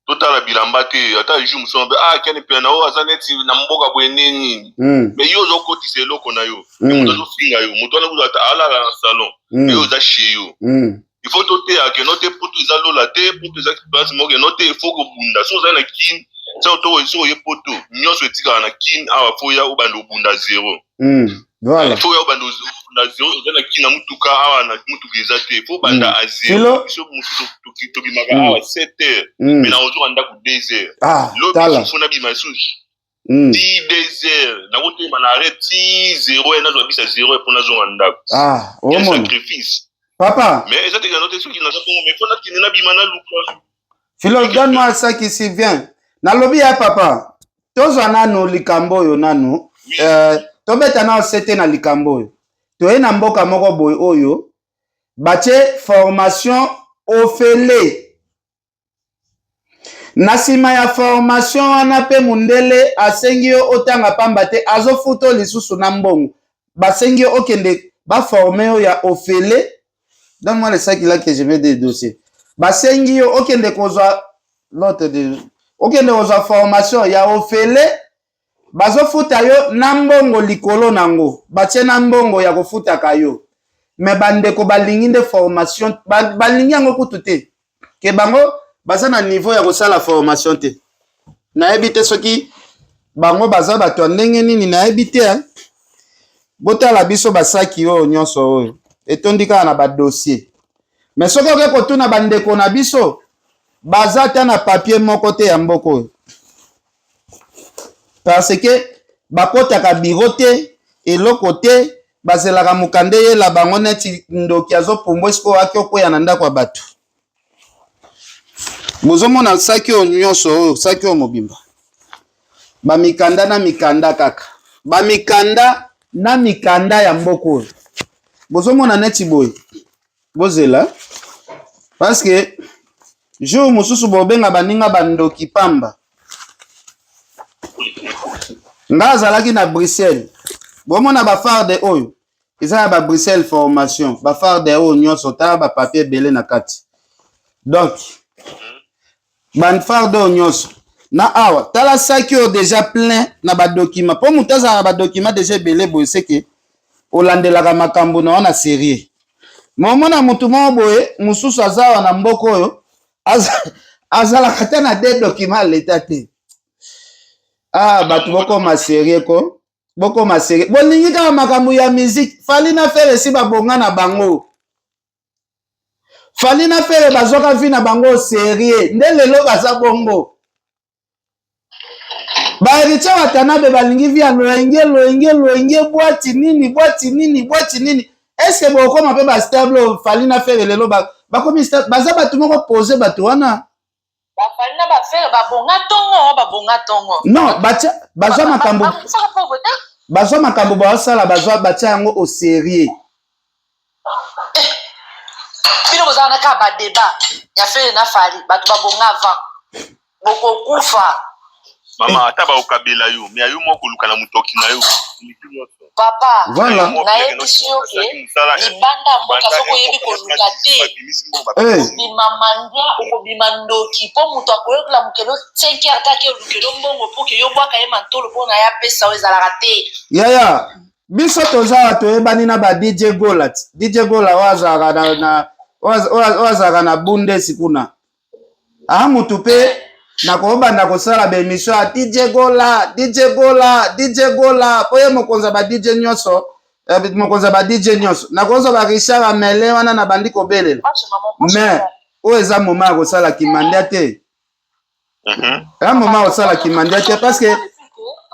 Totala bilamba te ata jour mosusu mabe ah ken mpiana oyo aza neti na mboka boye nini. Mais yo ozokotisa eloko na yo. Moto azofinga yo moto wana kutu ata alala na salon. Mais yo oza chez yo. Il faut toteya ke no te poto eza lola te poto eza place moko no te il faut kobunda soki ozali na kin soki oye poto nyonso etikala na kin awa fo ya obanda obunda zero Voilà. Il faut ya obanda obunda zero oza na kin na mutuka awa na mutuka eza te il faut obanda a zero biso mosusu tobimaka awa 7 heures mais na ozonga ndako 2 heures ah, lobi fo nabima lisusu. Ti 2 heures nakotelema na arrêt ti 0 heure, nazwa bisa 0 heure mpo nazonga ndako. Ah, quel omona sacrifice! Papa. Mais eza te kano te soki naza bongo, mais mpo nakende nabima naluka. Philo, donne-moi ça qui s'y vient. Nalobi ya papa, tozwa nanu likambo oyo nanu. Oui. Tobeta nano sete na likambo oyo. Toye na mboka moko boye oyo batie formation ofele. Na nsima ya formation wana mpe mundele asengi yo otanga pamba te, azofuta yo lisusu na mbongo. Basengi yo okende baforme yo ya ofele. Donne-moi le sac là que je mets des dossiers. Basengi yo okende kozwa l'autre de okende kozwa formation ya ofele, bazofuta yo na mbongo likolo nango, batie na mbongo ya kofutaka yo. Me bandeko balingi nde formation, balingi yango kutu te. Ke bango baza na niveau ya kosala formation te. Nayebi te soki bango baza bato ya ndenge nini, nayebi te. Hein? Botala biso basaki oyo nyonso oyo etondi kaka na badossier. Me soki oke kotuna bandeko na biso, baza ata na papier moko te ya mboka oyo. Parce que bakotaka bureau te, eloko te, bazelaka mokanda eyela bango neti ndoki azopumbwa esika oyo aki okweya na ndako ya bato. Bozomona saki oyo nyonso oyo, saki oyo mobimba, bamikanda na mikanda kaka, bamikanda na mikanda ya mboka oyo. Bozomona neti boye, bozela parce que jour mosusu bobenga baninga bandoki pamba. Nga azalaki na Bruxelles, bomona ba farde oyo eza ya ba Bruxelles formation, ba farde oyo nyonso ta ba papier ebele na kati. Donc ba farde oyo nyonso na awa, tala saki oyo deja plein na ba document. Po moto azala na ba document deja ebele boye, seke olandelaka makambo na wana sérieux. Momona motu moko boye mosusu aza awa na mboka oyo, azalaka ata na deux documents ya leta te. Ah, bato bokoma sérieux ko, bokoma sérieux. Bolingi kaka makambo ya musique. Fally na Ferre esi babonga na bango. Fally na Ferre bazwaka vie na bango sérieux, nde lelo baza bongo. Ba Héritier Watanabe balingi vie ya loyenge loyenge loyenge, bwati nini bwati nini bwati nini. Est-ce que bokoma mpe ba stable oyo Fally na Ferre lelo bakomi stable? Baza bato moko pose bato wana. Bafali na bafere babonga ntongo, babonga ntongo. Non, batia bazwa makambo, Bakufaka pauvre te. Bazwa makambo bazosala, bazwa batia yango au sérieux. Bino bozala na kaka badeba ya Fere na Fally, bato babonga avant, bokokufa. Mama, ata bakokabela yo, me yo moko koluka na motoki na yo eleki nyonso. Papa, Voilà. nayebisi yo ke libanda ya mboka, soki oyebi koluka te, okobima mandia, okobima ndoki, mpo moto akoyokola mokelo 5 heures kaka olukelo mbongo mpo ke yo bwaka ye mantolo mpo na ye apesa oyo ezalaka te. Yaya, biso toza awa toyebani na ba DJ Gola ti. DJ Gola oyo azalaka na oyo azalaka na Bundesi kuna. Ah, mutu pe nakobanda kosala ba émission ya DJ Gola, DJ Gola, DJ Gola, po ye mokonzi ya ba DJ nyonso, mokonzi ya ba DJ nyonso. Nakozwa ba Richard Amele wana na bandi kobelela. Mais oyo eza moment ya kosala kimandia te. Eza moment ya kosala kimandia te parce que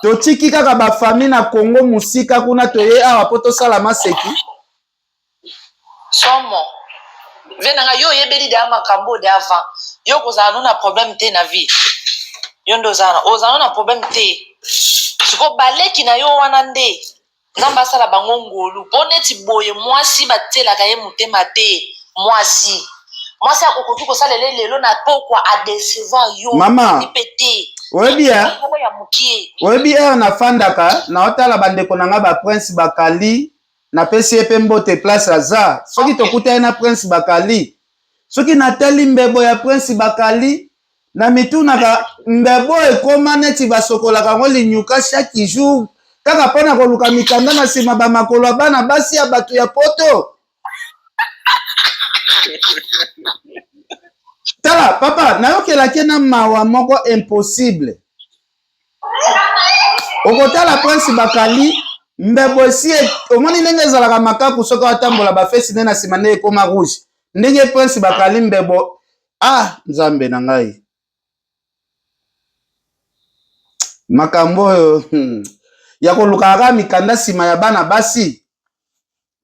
totiki kaka ba famille na Congo mosika kuna, toye awa po tosala maseki. Somo ve nanga, yo oyebeli deya makambo de avant, yo kozala no na problème te na vie, yo nde ozala ozala no na problème te. Siko baleki na yo wana nde Nzambe asala bango ngolu, mpo neti boye mwasi batielaka ye motema te. Mwasi akokoki kosalela ye lelo na pokwa adecevoir yo. Mama, mpe te. Oyebi ya moko ya mokie. Oyebi heure nafandaka naotala bandeko na nga ba Prince Bakali, napesi ye mpe mbote place aza. Soki tokutani na Prince Bakali, soki natali mbebo ya Prince Bakali, na mitunaka mbebo ekoma neti basokolaka yango linyuka chaque jour kaka mpona koluka mikanda na nsima bamakolo ya bana basi ya bato ya poto. Tala papa, nayokelaki na mawa moko impossible. Okotala Prince Bakali mbebo esi omoni ndenge ezalaka makaku soki atambola bafesi nde na nsima nde ekoma rouge, ndenge Prince Bakali mbebo. Ah, Nzambe na ngai. Makambo oyo ya kolukaka kaka mikanda nsima ya bana basi.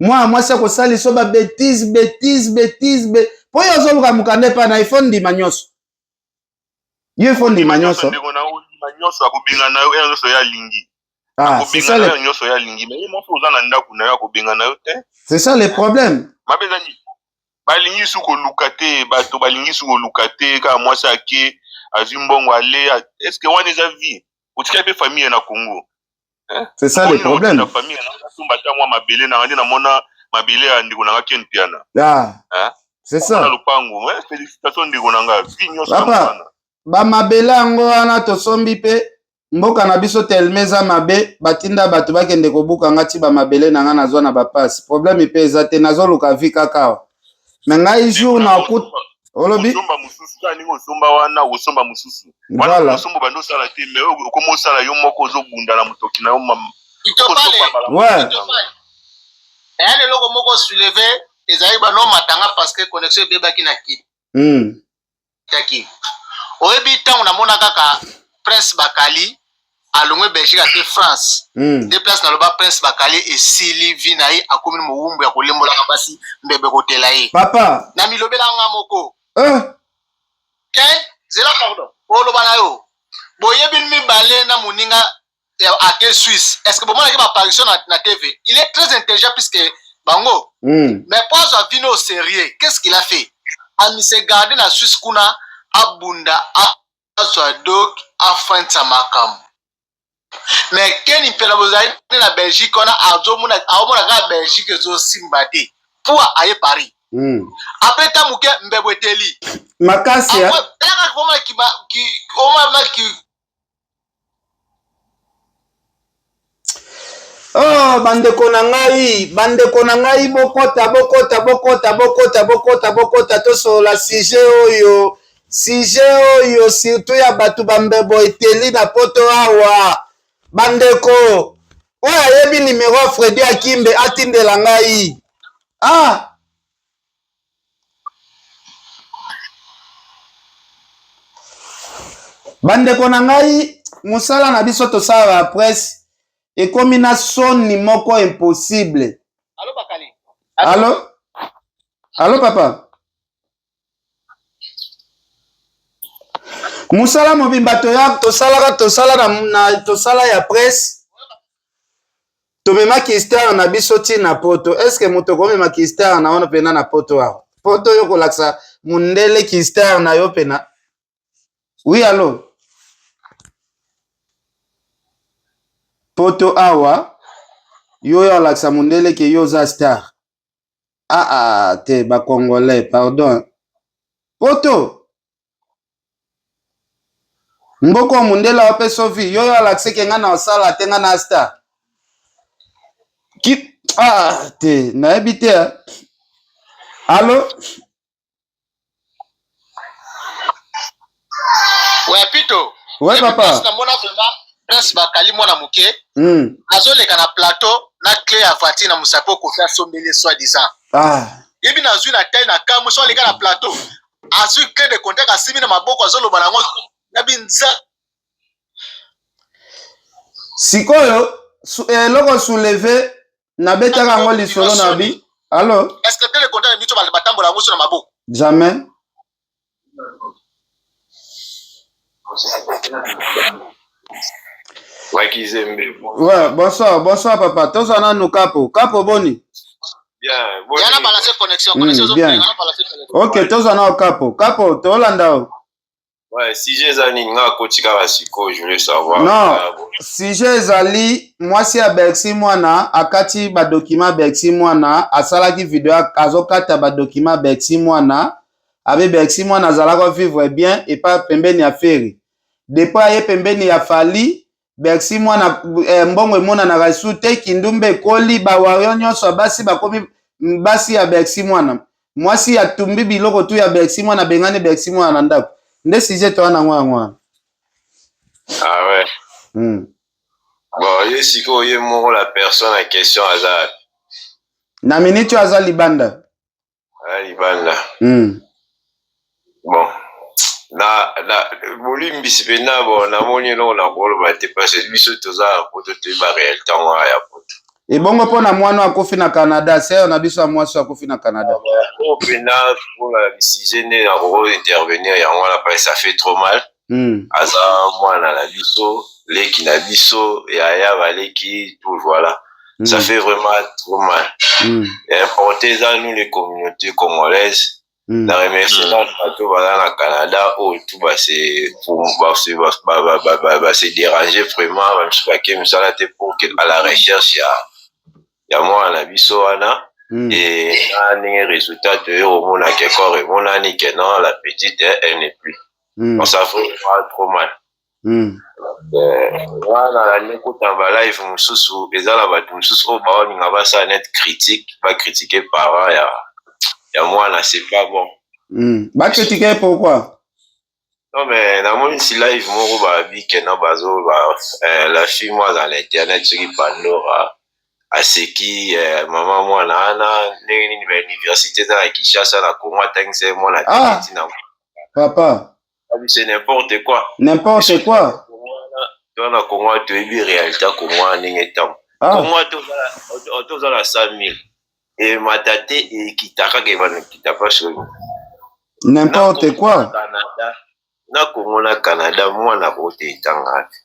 Mwana mwasi akosalisa ba betise betise betise be... mpo yo ozoluka mokanda epai na ifo ndima nyonso. Yo ifo ndima nyonso. Ndeko na yo ndima nyonso akobengana yo heure nyonso ye alingi. Ah, c'est ça Akobengana le yo nyonso ye alingi. Mais ye moko oza na ndako na yo akobengana yo te. C'est ça le problème. Mabe eza nini? Balingi su koluka te, bato balingi su koluka te, kaka mwasi ake azwi mbongo ale, est ce que wana eza vie? Otikali pe famille na Congo. Hein? C'est ça le problème. Na famille na nasomba ata mwa mabele na ngai namona mabele ya ndeko na nga Ken Mpiana. Ah. Hein? C'est ça. Na lopango, hein? Félicitations ndeko na nga, vie nyonso Papa, ba mabele yango wana tosombi pe mboka na biso telema eza mabe batinda bato bakende kobuka nga ti ba mabele na nga nazwa na bapasi problème pe eza te nazoluka vie kaka awa me ngai jour na okut olobi osomba mosusu kaka ndenge osomba wana osomba mosusu wana voilà osomba bandi osala te mais oyo okoma osala yo moko ozobunda na motoki na yo Pitopale, ouais Pitopale. Eya na eloko moko souleve ezalaki bano matanga parce que connexion ebebaki na kitaki. Oyebi ntango namona kaka Prince Bakali alongwe Belgique ake France. Nde place naloba Prince Bakali esili vie na ye akomi mowumbu ya kolembolaka basi mbebe kotela ye. Papa. Na milobela nga moko. Ken, zela pardon. Oloba na yo. Boyebi mibale na moninga ake Suisse. Est-ce que bomonaki ba apparition na TV? Il est très intelligent puisque bango. Mais po azwa vino au sérieux, qu'est-ce qu'il a fait? Amise garder na Suisse kuna abunda azwa doc afandisa makambo. Mais Ken Mpiana bozali na Belgique wana azomona aomona kaka Belgique ezosimba te. Po aye Paris. Après ta moke mbebo eteli. Makasi ya. Après kaka koma ki ki oma ki Oh, bandeko na ngai, bandeko na ngai, bokota, bokota, bokota, bokota, bokota, bokota, tosolola sujet oyo, sujet oyo surtout ya bato ba mbebo eteli na poto awa. Bandeko, oyo ayebi numero ya Freddy Akimbe atindela ngai. Ah! Bandeko na ngai, mosala na biso tosala ba presse ekomi na soni moko impossible. Allo Bakali. Allo? Allo papa. Mosala mobimba toya tosalaka tosala na, na tosala ya presse tomemaki star na biso ti na poto. Est-ce que moto okomema ki star na wana pena na poto awa? Poto yo kolakisa mundele ki star na yo pena. Oui, allo. Poto awa yo oyo alakisa mundele ke yo oza star. Ah ah te ba congolais pardon. Poto mboko ya mundele apesa vie yo oyo alakisa ke nga na osala te nga na star. Ki ah te nayebi te. Allo. Ouais, Pito. Ouais, papa. Namona vraiment Prince Bakali mwana moke. Azoleka na plateau na clé ya voiture na mosapi okofi asombeli soi disant. Ah. Yebi nazwi na taille na kamwe so aleka na plateau. Azwi clé de contact asimi na maboko azoloba nango na binza. Sikoyo eloko soulever nabetaka yango lisolo na bi. Allo? Est-ce que clé de contact miso batambola yango so na maboko? Jamais. Ouais, bonsoir, bonsoir papa. Toza nanu kapo. Kapo boni? Bien, Yana balance connexion, connexion bien. OK, toza na kapo. Kapo, tolanda o. Ouais, sujet ezali nini nga akoti kaka sikoyo, je voulais savoir. Non, sujet ezali mwasi ya Bercy mwana akati ba document Bercy mwana asalaki video azokata ba document Bercy mwana abe Bercy mwana azalaka vivre bien epa pembeni ya Ferre. Depuis aye pembeni ya Fally Bercy mwana mbongo emonanaka lisusu te, kindumba ekoli, ba warrior nyonso ya basi bakomi basi ya Bercy mwana. Mwasi ya tumbi biloko tu ya Bercy mwana bengani Bercy mwana na ndako. Nde sujet toa nango yango wana. Ah ouais. Bon, ye sikoyo ye moko la personne en question aza Na minute oyo aza libanda. Aza libanda. Bon, na Na bolimbisi mpenza, bon, namoni eloko na koloba te, parce que biso toza na Poto, toyeba réalité yango ya Poto. Ebongo mpo na mwana akufi na Canada, sœur na biso ya mwasi akufi na Canada? Oyo mpenza mpona bisujet nde nakoko intervenir yango wana, parce ça fait trop mal. Aza mwana na biso, leki na biso, yaya, baleki, tout, voilà. Ça fait vraiment trop mal. Importe eza nous, les communautés congolaises. Na remercie nano bato baza na Canada oyo tu base déranger vraiment, bamisu bake mosala te pour que à la recherche ya mwana na biso wana. E na ndenge résultat toye komona ke corps emonani, ke non, la petite, elle n'est plus. Donc ça fait vraiment trop mal. Wana nalandi kotanga balive mosusu, eza na bato mosusu oyo baolinga basala net critique, bacritique parent ya mwana, c'est pas bon. Bacritique pourquoi? Non, mais namoni si live moko babi ke no bazo ba, la fille mo aza na internet, soki Pandora aseki mama mwana wana, ndenge nini bauniversité eza na Kinshasa, na Congo, atangisa ye mwana Ah. te ntina. Papa. C'est n'importe quoi. N'importe quoi. To na Congo, toyebi réalité ya Congo wana ndenge ntango Congo toza na 100 000, emata te, ekita kaka, ebana ekita mpasi oyo. N'importe quoi. Canada, na Congo, na Canada, mwana kote etanga te.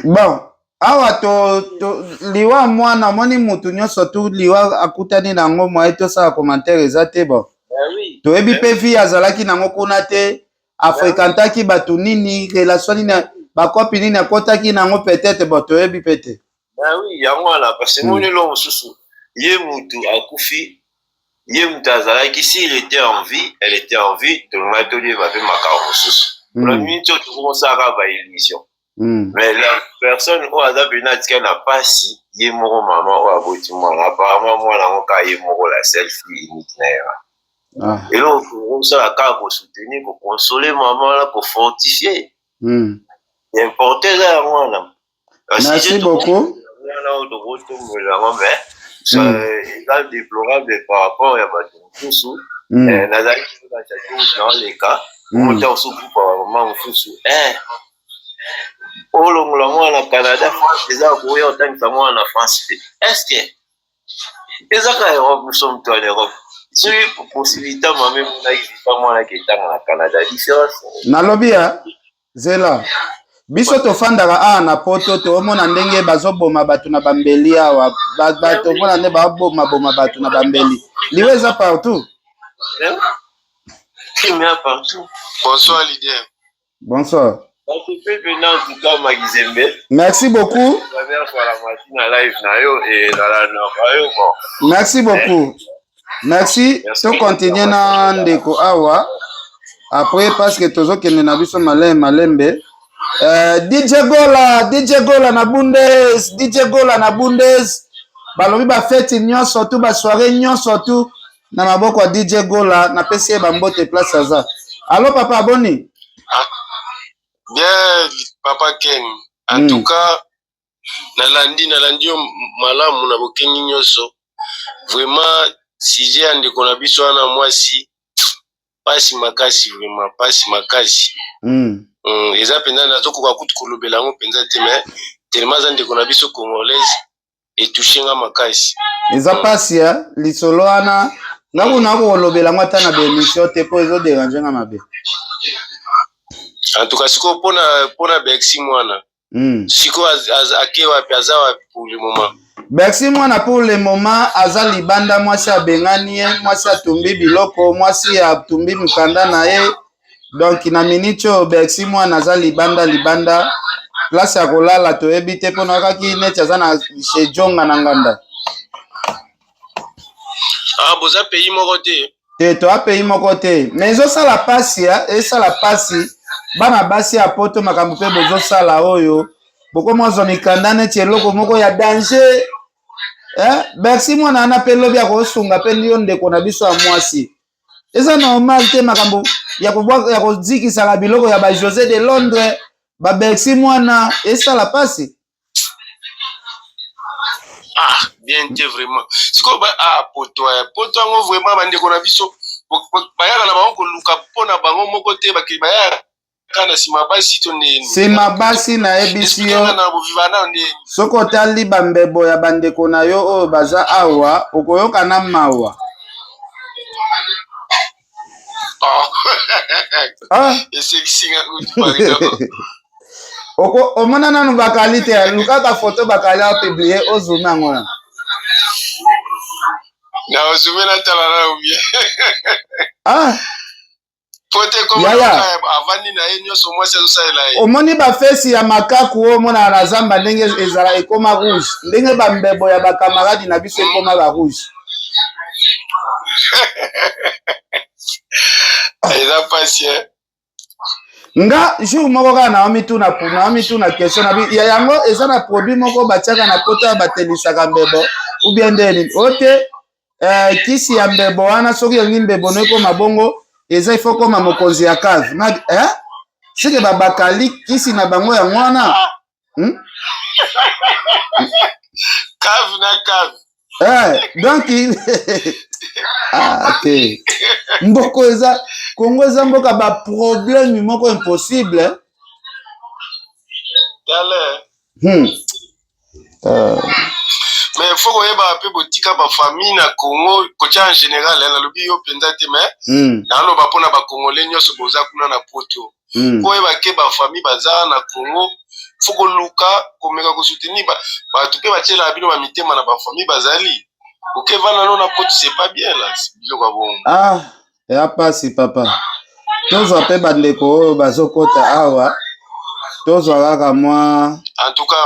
Bon, awa to liwa mwana, omoni mutu nyonso tu liwa akutani nango, moye tosala commentaire eza te. Bon, toyebi mpe vie azalaki nango kuna te, afréquentaki bato nini, relation nini, bakopi nini akɔtaki nango peut-être. Bon, toyebi mpe te. Ah oui, yango wana, parce que moni eloko mosusu, ye mutu akufi, ye mutu azalaki, s'il était en vie, elle était en vie, tolongaki toyeba mpe makambo mosusu. Mpona miniti oyo tokomosalaka baillusion. Mais la personne oyo aza mpena atikali na pasi, ye moko mama oyo aboti mwana, apparemment mwana yango kaka ye moko, la seule fille unique na ye wana. Eloko tokosala kaka kosoutenir, koconsoler mama wana, kofortifier. Importe eza yango wana. Merci beaucoup. Wana oyo tokotombolela yango, mais eza déplorable par rapport ya bato mosusu. Nazalaki na chateau, naoleka mota mosusu, groupe ya bamama mosusu, olongola mwana na Canada, France eza koya otangisa mwana na France te. Est ce que eza kaka Europe? Biso moto ya Europe, soki possibilité mama emonaki vita mwana ketanga na Canada, différence. Nalobi ya zela, biso tofandaka awa na Poto, toomona ndenge bazoboma bato na bambeli awa. Tomona nde babomaboma bato na bambeli. Liwa eza partout. Crime ya partout. Bonsoir, leader. Bonsoir. Bato mpe mpena, en tout cas, Makizembe. Merci beaucoup. Première fois la matin na live na yo e nalandaka yo, bon. Merci beaucoup, merci. Tocontinue na ndeko awa après, parce que tozokende na biso malembe malembe. DJ Gola, DJ Gola na Bundes, DJ Gola na Bundes, balobi bafeti nyonso tu, basoirée nyonso tu na maboko ya DJ Gola. Napesi ye bambote place aza. Allo papa, boni? Bien, papa Ken. En tout cas, nalandi yo malamu na bokengi nyonso. Vraiment, sujet ya ndeko na biso wana mwasi, pasi makasi, vraiment pasi makasi. Eza mpenza nazokoka kutu kolobela yango mpenza te, mais tellement aza ndeko na biso congolaise, etouche nga makasi. Eza pasi ya lisolo wana, nga kuna kolobela yango ata na baémission te, mpo ezodéranger nga mabe. En tout cas, sikoyo mpona Bercy mwana, sikoyo ake wapi, aza wapi pour le moment? Bercy mwana, pour le moment aza libanda. Mwasi abengani ye, mwasi atumbi biloko, mwasi atumbi mikanda na ye. Donc na miniti oyo, Bercy mwana aza libanda, libanda, place ya kolala toyebi te, mpona kaki neti aza na chez Jonga na nganda. Ah, boza pays moko te? Te, toa pays moko te, mais ezosala pasi, esala pasi. Bana basi ya Poto, makambo mpe bozosala oyo, bokomozwa mikanda neti eloko moko ya danger, eh? Bercy mwana wana mpe lobi akosunga mpe yo ndeko na biso ya mwasi. Eza normal te, makambo ya kozikisaka biloko ya ba José de Londres, baBercy mwana, esala pasi. Ah, bien te, vraiment. Sikoyo ah, poto, poto yango vraiment, bandeko na biso. Bayaka na bango koluka mpo na bango moko te, bakili bayaka na nsima basi to ndeni. Nsima basi nayebisi yo, soki otali bambebo ya bandeko na yo oyo baza awa, okoyoka na mawa. Oh. Ah. Esekisi nga kutu, pardon. Oko omona nanu bakali te, luka ba photo bakali a publier ozume yango na. Na ozume na tala na bien. Ah. Po te comme Yaya. avandi na ye nyonso mwasi azosalela ye. Omoni ba fesi ya makaku oyo omonaka na zamba ndenge ezala ekoma rouge, ndenge ba mbebo ya ba camarade na biso ekoma ba rouge. Eza pasi eh. Nga jour moko kaka naomituna naomituna question na bi ya yango eza na produit moko batiaka na poto ya batelisaka mbebo ou bien nde nini o te eh, kisi ya mbebo wana soki olingi mbebo no ekoma bongo eza ifo koma mokonzi ya cave na eh? seke babakali kisi na bango yango wana hmm? Cave na cave. Eh, donc ah, te mboko eza Congo eza mboka ba problème moko impossible. Tala. Mais faut koyeba mpe botika bafamille na Congo kotia en général, nalobi yo mpenza te, mais naloba mpona bacongolais nyonso boza kuna na poto. Koyeba ke bafamille baza na Congo, faut koluka komeka kosoutenir bato mpe batielaka bino bamitema na bafamille bazali okevanda no na poto, c'est pas bien là, biloko ya bongo. Ah, eya pasi papa. Tozwa mpe bandeko oyo bazokota awa, tozwa kaka mwa En tout cas,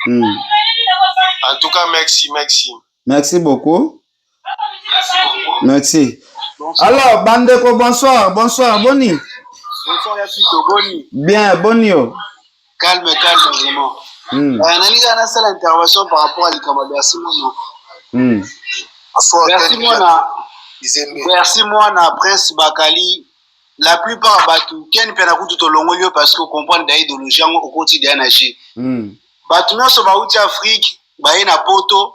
en tout cas, merci, merci. Merci beaucoup, merci. Alors bandeko, bonsoir, bonsoir, boni? Bonsoir ya Pito, boni? Bien, boni yo? Calme, calme vraiment. Nalingi nasala intervention par rapport à likambo ya Bercy Mwana. Bercy Mwana, Bercy Mwana, Prince Bakali, la plupart bato ken mpe na kutu tolongoli yo parce que comprendre da idéologie yango okoti deya na g. Bato nyonso bauti Afrique baye na poto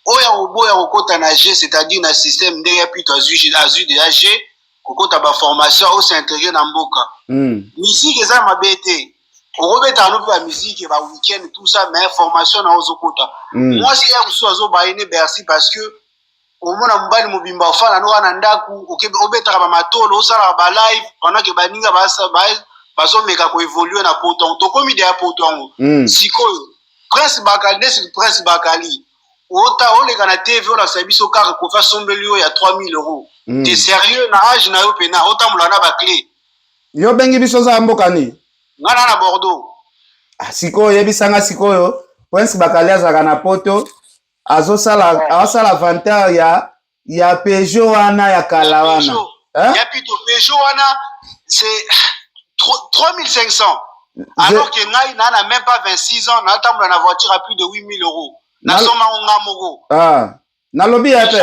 oyo akoboya kokota na g, c'est-à-dire na système ndenge ya Pito azwi azwi deya g, kokota baformation os'intégrer na mboka. Musique eza mabe te, okobetaka no mpe bamusique ba weekend, tout ça, mais formation na ozokota. Mwasi ya mosusu azobaye ne Bercy parce que omona mobali mobimba ofanda no wana ndako, obetaka bamatolo, osalaka balive pendant ke baninga bazomeka koévoluer na poto. Tokomi deya poto yango. Sikoyo Prince Bakali, nesi Prince Bakali ota oleka na TV, olakisa biso kaka Kofi asombeli yo ya 3000 euros. Te sérieux, na age na yo pena otambola na baclé? Yo bengi biso oza ya mboka nini? Nga na na Bordeaux. Ah, sikoyo oyebisanga sikoyo, Prince Bakali azalaka na poto, azosala azosala vantard ya Peugeot wana ya kala wana. Ya Pito, Peugeot wana c'est 3500, alors que ngai na même pas 26 ans, natambola na voiture à plus de 8000 euros, nasomba ngo nga moko. Ah, nalobi ya pe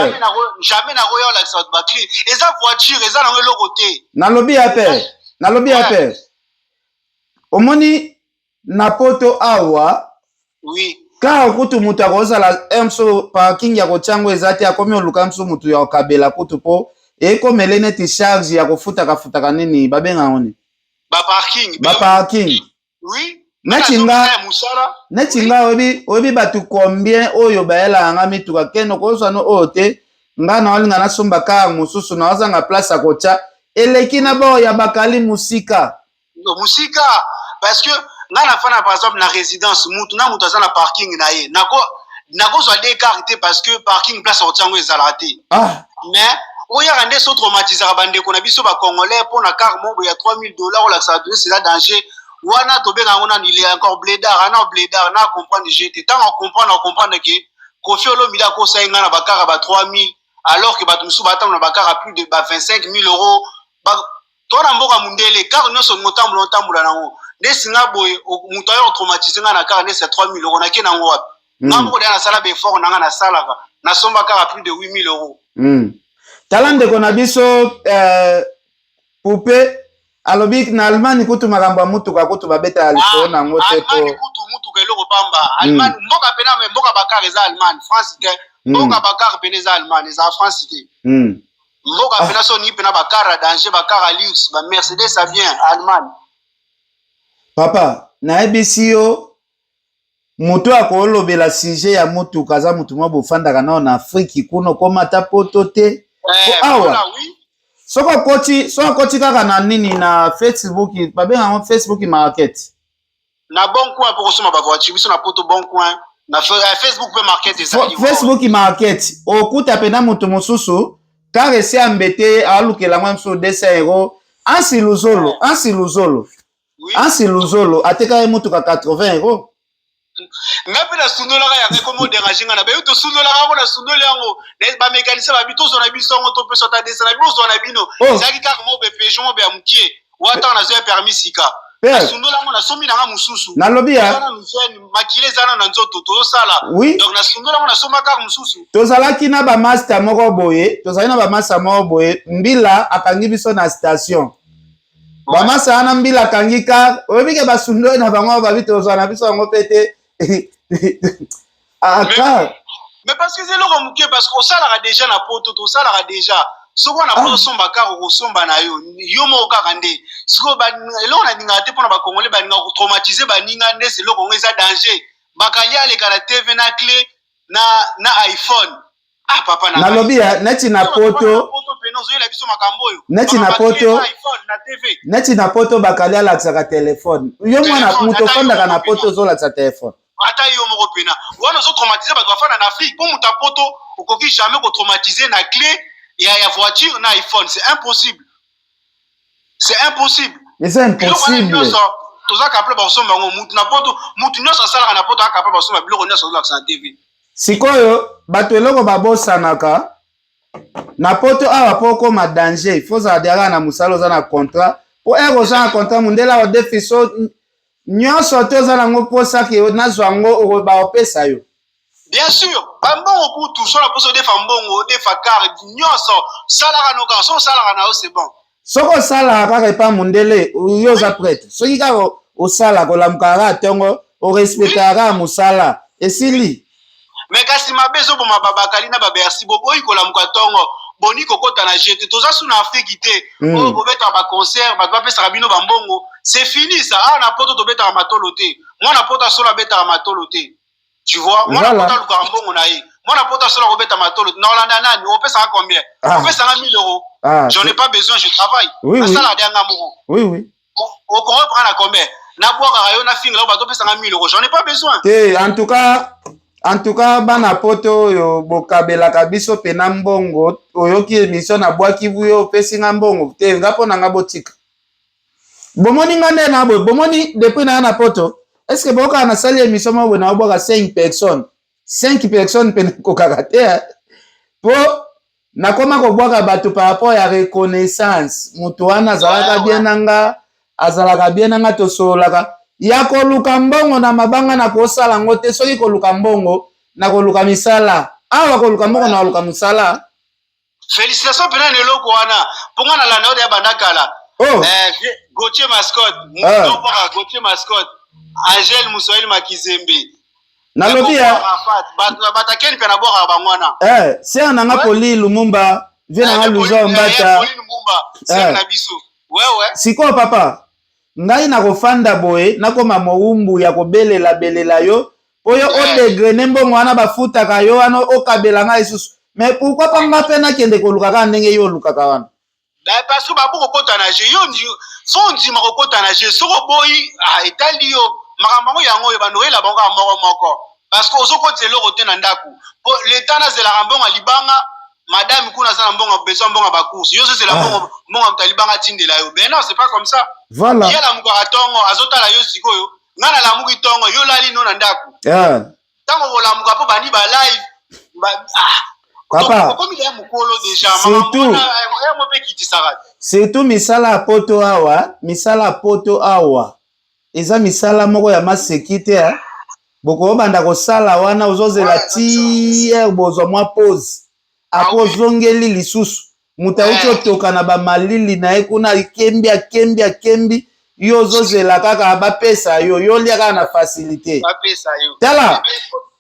Jamais nakoya olakisa bato baclé. Eza voiture, eza nango eloko te. Nalobi ya pe, nalobi ya pe, omoni na poto awa, kaka kutu moto akozala mso parking ya kotia yango eza te, akomi oluka mso motu ya kokabela kutu mpo ekomele neti charge ya kofutaka futaka nini babenga yango nini? Baparking. Baparking. Neti nga oyebi bato combien oyo bayelaka nga mituka kende kozwa no oyo te, nga na olinga nasomba kaka mosusu na ozanga place ya kotya, eleki na bao ya bakali mosika. Mosika, parce que nga na fana par exemple na résidence, mutu na mutu aza na parking na ye. Nakozwa deux car te parce que parking place akotia yango ezalaka te. Mais oyaka nde so traumatisaka bandeko na biso bacongolais mpo na car moko ya 3000 $, olakisaka to eza danger wana. Tobenga yango nanu, il est encore blédard, ana blédard na comprendre je te. Ntango acomprendre, acomprendre ke Kofi Olomide akosaki ngai na bacar ba 3000, alors que bato mosusu batambola na bacar plus de ba 25 000 euros. To na mboka mundele, car nyonso olingi otambola, otambola nango. Ndesi nga boye, moto ayo traumatiser nga na car ndesi ya 3000 euros, nake nango wapi? Nga moko deya nasala baeffort na nga, nasalaka, nasomba car plus de 8000 euros. Tala ndeko na biso Poupe alobi na Allemagne kutu makambo ya mutuka kutu babetaka likolo na yango te. Po kutu mutuka eloko pamba. Allemagne mboka pena, me mboka bacar eza Allemagne, France te. Mboka bacar pene eza Allemagne, eza France te. Mboka ah. pena so olingi pena ba car ya danger, ba car ya luxe, ba Mercedes ya bien, Allemagne. Papa, nayebisi yo moto akolobela sujet ya motuka aza moto mwa bofandaka nao na Afriki kuna okoma ata poto te. Eh, awa soki okoti soki okoti kaka na nini na Facebook babenga yango Facebook market na bon coin mpo kosomba ba voiture biso na poto bon coin na eh, facebook mpe market ezali facebook market okuta mpena moto mosusu kar esi ambete ye alukela yango mosusu 200 euro ansi luzolo eh. ansi luzolo ansi luzolo ateka ye motuka 80 euro nga mpe nasundolaka yango ekomi oderange nga na bayo tosundolaka yango nasundoli yango bamekanisa babi tozwa na biso yango topesa ata desa na bozwa na bino oh. ezalaki kaka mobe peugeot mobe ya mokie wana nazwa ya permis sika nasundola yango nasombi nanga mosusu nalobi ya makila eza na nzoto tozosala oui. donc nasundola yango nasomba kaka mosusu tozalaki na bamasta moko boye tozalaki na bamasta moko boye mbila akangi biso na station bamasta wana mbila akangi kar oyebi ke basundoli na bango babi tozwa na biso yango mpe te ah, car mais parce que eza eloko moke parce que osalaka déjà na poto tosalaka déjà soki wana poto ah. osomba kaka okosomba na yo yo moko kaka nde sikoyo eloko nalingaka te mpona bakongole balingaka kotraumatise baninga nde eloko yango eza danger bakali aleka na tv na cle na, na iphone ah papa na nalobi ya neti na poto neti na poto neti na poto bakali alakisaka telefone yo mwana moto ofandaka na poto ozolakisa telefone ata yo moko pena wana ozotraumatise bato bafanda na afrique mpo moto ya poto okoki jamais kotraumatise na clé ya, ya voiture na iphone c'est impossible c'est impossible eza impossible toza capable bakosomba yango mutu na poto mutu nyonso asalaka na poto akapable bakosomba biloko nyonso azolakisa na tv Sikoyo bato eloko babosanaka na poto awa po okoma danger il faut ozala deja kaka na mosala oza na contrat po ere oza na contrat mondele awa defiso nyonso te oza nango mposa ke nazwa yango baopesa yo bien sûr bambongo kutu so na mposa odefa mbongo odefa kar nyonso salaka no kaka so osalaka na yo c'est bon soki osalaka kaka epa mondele yo oza prete soki kaka osalaka olamukaka kaka ntongo orespectaka kaka mosala esili me kasi mabe ezoboma babakali na babersi boboyi kolamuka ntongo boni kokota na jeu te toza su na afriki te hmm. oyo bobetaka baconcert bato bapesaka bino bambongo c'est fini ça awa na poto tobetaka matolo te mwana poto asolo abetaka matolo te tu vois mwana poto alukaka mbongo na ye mwana poto asola kobeta matolo na olanda nani opesaka combien ah. opesaka 1000 euros ah, j'en ai pas besoin je travaille oui, nasala oui. nga moko oui, oui. okongo prend na combien nabwakaka yo nafingela yo bato opesaka 1000 euros j'en ai pas besoin te en tout cas en tout cas bana poto oyo bokabelaka biso pena mbongo oyoki émission nabwaki yo opesi nga mbongo te nga mpo na nga botika Bomoni nga nde na boye, bomoni depuis naya na poto, est ce que boyokaka nasali emission moko boye naobwaka 5 personnes, 5 personnes mpe nakokaka te hein. Po nakoma kobwaka bato par rapport ya reconnaissance, moto wana azalaka bien na nga, azalaka bien na nga, tosololaka. Ya koluka mbongo na mabanga nakosala yango te, soki koluka mbongo nakoluka misala, awa koluka mbongo nakoluka mosala. Felicitations pena na eloko wana mpo nga nalanda yo deya banda kala. Oh. Eh, Gauthier Mascotte, ah. moto Gauthier Mascotte, Angèle Muswahili Makizembe. Nalobi ya batakeni mpe nabwakaka bango wana. Eh, sœur na nga Poli Lumumba, vie na nga eh, Luzo eh, Mbata. Poli Lumumba, sœur eh. na biso. Ouais ouais. Sikoyo papa, ngai nakofanda boye nakoma mowumbu ya kobelela belela yo po yo odegrene mbongo wana bafutaka yo wana okabela ngai lisusu mais pourquoi pa nga mpe nakende koluka kaka ndenge yo olukaka wana Ben, parce que babu kokota na jeu yo fo ondima kokota na jeu soki oboyi ah, etali yo makambo yango yango oyo bando oyela bango kaka moko moko parce que ozokotisa eloko te na ndako po leta nazelaka mbongo ya libanga madame kuna aza na mbongo besoin mbongo ya bacourse yo ozozela ah. mbongo mbongo ya moto ya libanga atindela yo ben non c'est pas comme ça voilà ye alamukaka ntongo azotala yo sikoyo nga nalamuki ntongo yo olali no na ndako ntango okolamuka mpo bandi ba live ba, ah, papa okomi deya mokolo deja surtout yango mpe ekitisaka surtout misala ya poto awa misala ya poto awa eza misala moko ya maseki te eh. bokobanda kosala wana ozozela ti heure bozwa mwa pause apres ozongeli lisusu moto auti otoka na bamalili na ye kuna akembi akembi akembi yo ozozela kaka bapesa yo yo olia kaka na facilité tala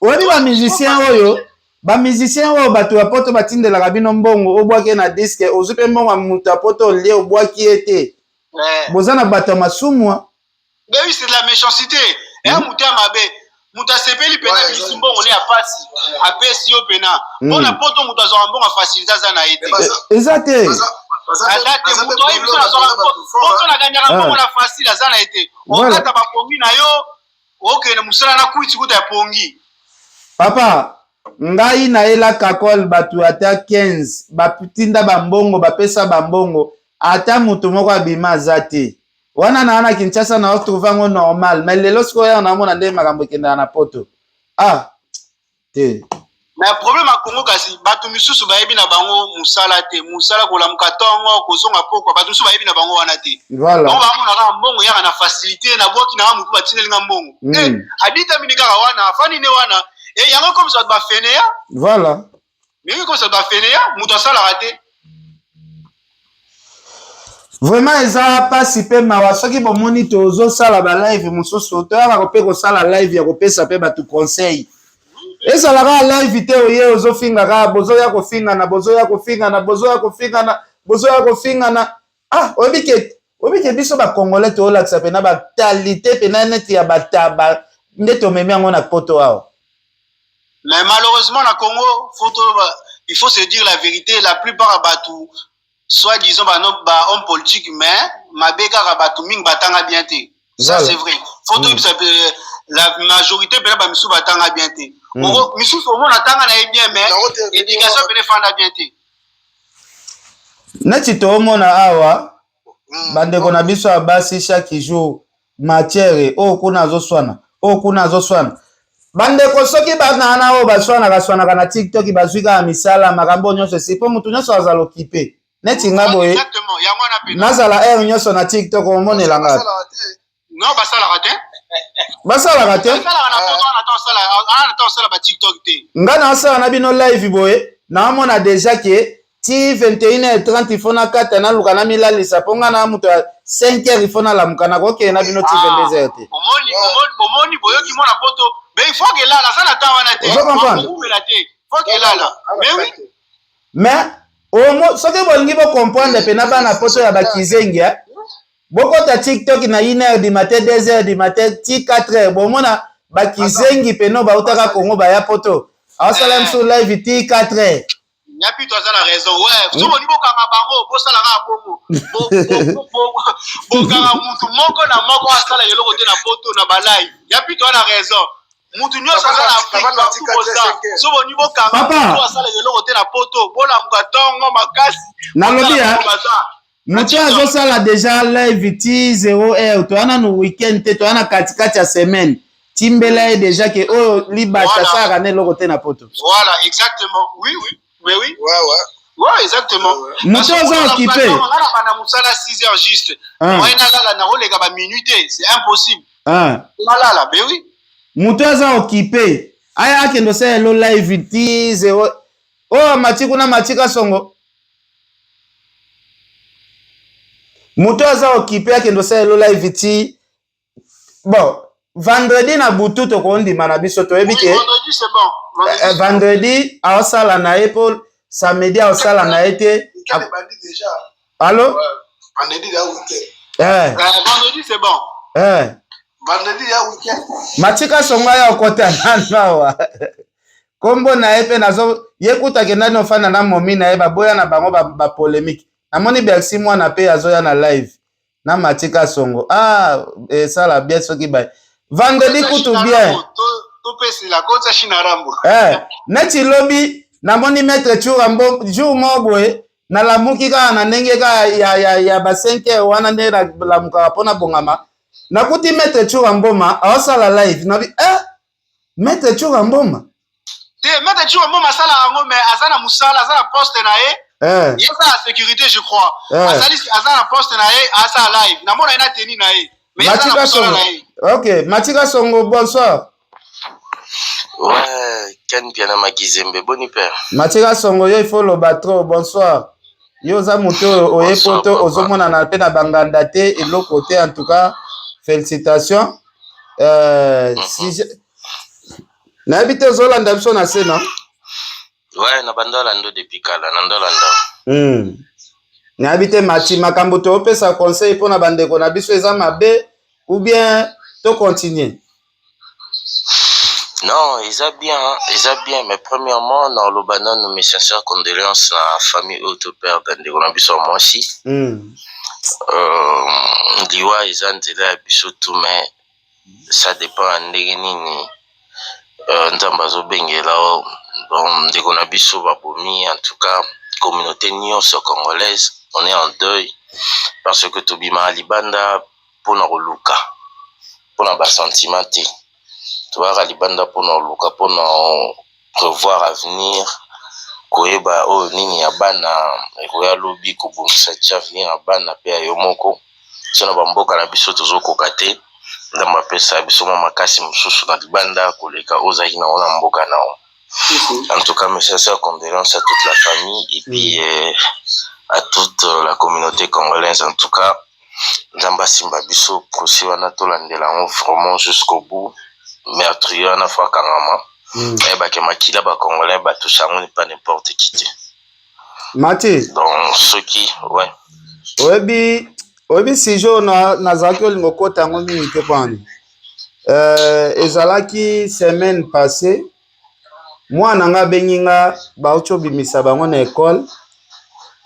oyebi bamusicien oyo Ba musiciens oyo bato ya poto batindelaka bino mbongo, obwaki ye na disque, ozwi mpe mbongo ya moto ya poto olie, obwaki ye te. Eh. Boza na bato ya masumu. ah. Ben oui, c'est de la méchanceté. Eya moto ya mabe. Moto asepeli pena abimisi mbongo ne ya pasi. Apesi yo pena. Pona poto moto azwaka mbongo ya facilité aza na ye te. Eza te. Aza te. Moto ayebi biso nazwaka poto na gagnaka mbongo na facile aza na ye te. Okata ba pongi na yo, okende mosala na kwiti kuta ya pongi. Papa, ngai nayela kakol bato ata 15 batinda bambongo bapesa bambongo ata moto moko abima aza te. Wana na na Kinshasa na retrouve yango normal, mais lelo sikoyo ya naomona nde makambo ekendaka na poto. Ah te. Mais problème ya Congo kasi bato misusu bayebi na bango mosala te, mosala kolamuka ntongo kozonga pokwa, bato misusu bayebi na bango wana te. Voilà. Bango bamona kaka mbongo eyaka na facilité, nabwaki na nga motu batindeli nga mbongo. Eh, aditamini kaka wana, afandi nde wana. Eh, yango comme ça bato bafeneya. Voilà. Mais comme ça bato bafeneya, moto asalaka te. Vraiment eza pasi pe mawa soki bomoni tozosala ba live mosusu toyaka pe kosala live ya kopesa pe bato conseil ezala kaka live te oye ozofinga kaka bozoya kofingana bozoya kofingana bozoya kofingana bozoya kofingana ah oyebi ke oyebi ke biso ba congolais toolakisa pena batalite pena neti ya bataba nde tomemi yango na poto awa. Mais malheureusement na Congo faut to, il faut se dire la vérité, la plupart ya bato soit disant ba, ba homme politique mais mabe kaka bato mingi batanga bien te. Ça c'est vrai. Faut toyebisa la majorité mpena ba misusu batanga bien te. Misusu omona atanga na ye bien mais éducation mpena efanda bien te. Neti toomona awa bandeko na biso ya basi chaque jour matière oyo kuna azoswana oyo kuna azoswana bandeko soki bana wana oyo baswanaka swanaka na tiktok bazwi kaka misala makambo nyonso esi mpo motu nyonso azala okipe neti nga boye nazala heure nyonso na tiktok omonela nga Non, basalaka te. Basalaka te. Basalaka na poto wana to sala, ana to sala ba TikTok te. Nga na sala na bino live boye, na mona déjà que ti 21h30 il faut na kata na luka na milalisa po nga na moto ya 5h il faut na lamuka na kokende na bino ti 22h te. Omoni omoni omoni boyoki mona poto, mais il faut que lala sala ta wana te. Ozo comprendre? Okumela te. Faut que lala. Mais oui. Mais omo soki bolingi bo comprendre pena bana poto ya bakizengi eh? Bokota tiktok na 1 heure du matin 2 heures du matin ti 4 heures bomona bakizengi peno bautaka Congo baya poto aosala biso live ti 4 heures. Nyapito aza na raison ouais soki bolingi bokanga bango bosala kaka bongo bokanga mutu moko na moko asala eloko te na poto na balai Nyapito aza na raison mutu nyonso aza na Afrique partout boza soki bolingi bokanga mutu asala eloko te na poto bolamuka ntongo makasi nalobi ya moto azosala deja live ti 0 heure toya nanu weekend te toya na katikati ya semaine timbela ye deja ke oyo libata asalaka na eloko te na poto. Voilà, exactement. Oui, oui. Mais oui. Ouais, ouais. Ouais, exactement. Moto aza occupé. Nga na mosala 6 heures juste. Moi nalala nakoleka ba minute, c'est impossible. Nalala, mais oui. Moto aza occupé. Aya akende osala elo live ti 0 oyo amati kuna amati kasongo. Moto aza occupé akende osala elo live ti bon vendredi na butu tokondima na biso toyebi ke vendredi c'est bon. Vendredi, eh, vendredi aosala na ye mpo samedi aosala na ye te. Allo? Vendredi ya week-end. Eh. Vendredi c'est bon. Eh. Vendredi ya week-end. Matika songa ya okota nanu awa. Kombo na ye pe nazo ye kuta akenda nde ofanda na momi na ye baboya na bango ba, ba polemique. Namoni Bercy mwana pe azoya na live na Matika Songo. Ah esala bien soki ba vendredi kutu bien. Topesela kotsa China Rambo. Eh, neti lobi namoni maître Tshoura mbo jour moko boye nalamuki kaka na ndenge kaka ya, ya, ya ba 5 heures wana nde nalamukaka mpo nabongama nakuti maître Tshoura Mboma aosala live nabi eh Maître Tshoura Mboma. Te Maître Tshoura Mboma asala yango mais aza na musala, aza na poste na ye. Eh. Ye aza na sécurité je crois. Eh. Azali aza na poste na ye, asala live. Namona ye na tenue na ye. Mais aza na musala na ye. OK, Matika Songo, bonsoir. Ouais, Ken Piana Makizembe, boni père. Matika Songo, yo il faut loba trop, bonsoir. Yo oza moto oyo oye poto ozomonana pe na banganda te eloko te en tout cas félicitations. Euh, si je... nayebi te ozolanda biso na se non? Ouais, na banda olanda depuis kala, na ndolanda. Nayebi te Mati, makambo topesa conseil mpona bandeko na biso eza mabe ou bien to continuer? Non, eza bien, eza bien, mais premièrement, na nanu mes sincères condoléances na famille oyo to perdre ndeko na biso ya mwasi. Liwa eza nzela ya biso tu, mais ça dépend ya ndenge nini Nzambe azobengela o. Bon, ndeko na biso babomi, en tout cas, communauté nyonso congolaise, on est en deuil parce que tobimaka libanda mpona koluka, mpona basentiment te. Toyaka libanda mpona koluka, mpona prévoir avenir, koyeba oyo nini ya bana ekoya lobi, kobongisa tia avenir ya bana mpe ya yo moko. So na bamboka na biso tozokoka te, Nzambe apesa biso mwa makasi mosusu na libanda koleka oyo ozalaki nango na mboka na yo. En tout cas, mes sincères condoléances à toute la famille et puis à toute la communauté congolaise. En tout cas, Nzambe asimba biso, procès wana tolandela yango vraiment jusqu'au bout. Meurtrier wana faut akangama. Ayebake makila bacongolais batouche yango pas n'importe qui te. Mati. Donc soki, ouais. Oyebi sujet oyo nazalaki olinga okota yango mingi te mpani ezalaki semaine passée, mwana nga abengi nga, bauti obimisa bango na ekole,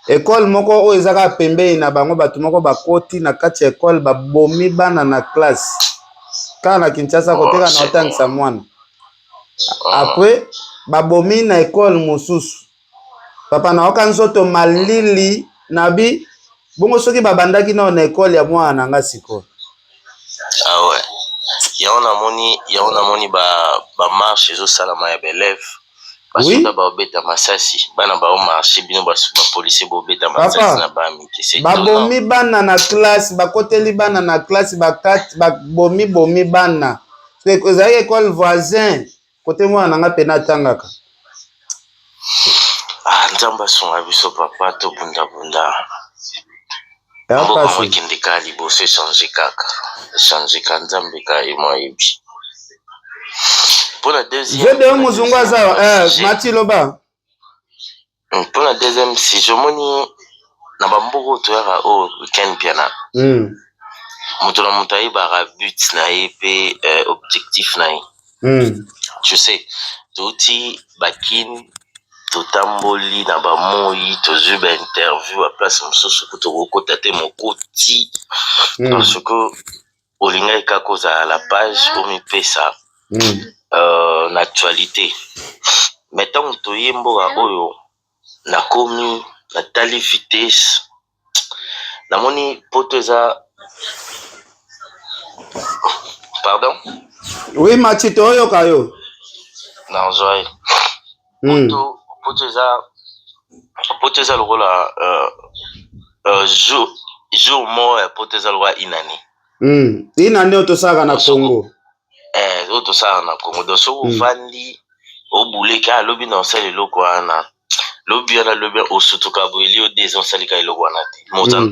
ekole moko oyo eza kaka pembeni na bango. Bato moko bakoti na kati ya ekole, babomi bana na classe, kaka na Kinshasa, koteka na otangisa mwana. Après babomi na ekole mosusu. Papa, nayoka nzoto malili nabi bongo soki babandaki nao na ekole ya mwana na nga sikoyo. Ah ouais, yango namoni bamarche ezosalama ya baélève. Basoda baobeta masasi, bana baomarche, bino bapolisier bobeta masasi na bana mike. Babomi bana na classe, bakoteli bana na classe, bakati, babomi bomi bana. Ezalaki ekole voisin kote mwana na nga pene atangaka. Ah, Nzambe asunga biso papa, tobundabunda, mboka yango ekende kaka liboso, echange kaka, echange kaka, Nzambe kaka ye mo ayebi. Mpona deuxième mozungu aza Mati, loba. Mpona deuxième sujet, omoni na bamboka oyo toyaka oyo, Ken Piana, moto na moto ayebaka but na ye mpe objectif na ye. Tu sais, touti bakini, totamboli na bamoi, tozwi bainterview, baplace mosusu kutu okokota te mokoti parce que olingaki kaka ozala la page, omipesa na actualité. Mais ntango toye mboka oyo, nakomi, natali vitesse, namoni poto eza, pardon. Oui Mati, toyoka yo. Nazwa ye. Poto eza lokola jour moko ya poto eza lokola inani. Inani oyo tosalaka na Congo. Oyo tosalaka na Congo. Donc soki ovandi, obuleki, alobi na osala eloko wana lobi wana, lobi osutuka boye, eli yo 2 ans osalika eloko wana te.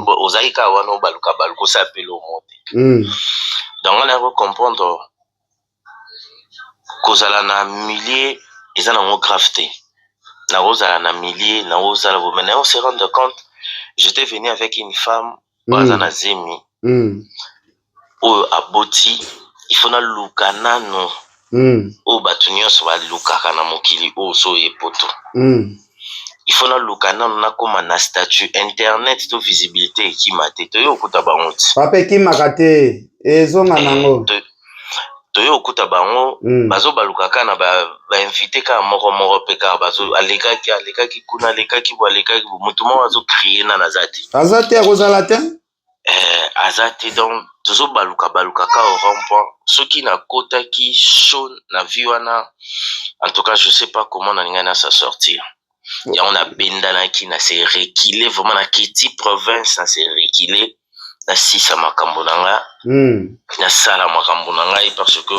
Ozalaki kaka wana, obaluka baluka, osala mpe eloko moko te. Donc nga nayako comprendre, kozala na milieu eza nango grave te. Nakozala na milieu, nakozala bo, mais nayo se rendre compte, j'étais venu avec une femme oyo aza na zemi, oyo aboti. Il faut naluka nano oyo bato nyonso balukaka na mokili oyo. So oye poto, il faut naluka nano nakóma na statut internet to visibilité. Ekima te, toye okuta bango ti. Papa, ekimaka te, ezonga nango. Toye okuta bango, bazobaluka kaka na bainvité kaka moko moko mpe kaka bazo alekaki, alekaki kuna, alekaki bo, alekaki bo, moto moko azocréer nano aza te. Aza te, akozala te. Aza te. Donc tozobaluka baluka ka au rond point. Soki nakotaki chaud na vie wana, en tout cas je sais pas comment nalingai nasa sortir yango. Nabendanaki na se reculer vraiment, nakiti province, na se reculer, nasisa makambo na nga, nasala makambo na ngai, parce que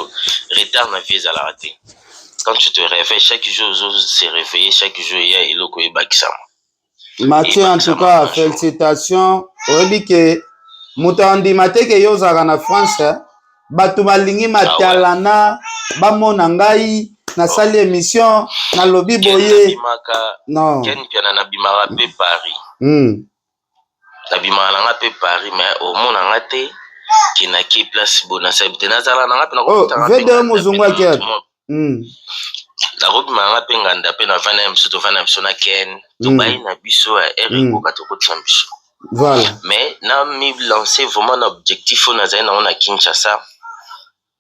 retard na vie ezalaka te. Quand tu te réveilles chaque jour, ozo se réveiller chaque jour, eya eloko oyebakisama. Mathieu, en tout cas félicitations. Oyebi ke moto andima te ke yo ozalaka na France. Bato balingi matalana, bamona ngai. nasali émission nalobi boye non Ken Mpiana nabimaka mpe Paris. Nabimaka na nga mpe Paris mais omona nga te ke nake place boye nasabi te nazala na nga mpe nakokutaka oh, mpe mozungu ake Nakobima na nga mpe nganda mpe navanda na biso tovanda na biso na Ken tobayi na biso ya heure ekoka tokotisa biso. Voilà. Mais na mi lancer vraiment na objectif oyo nazali nango na Kinshasa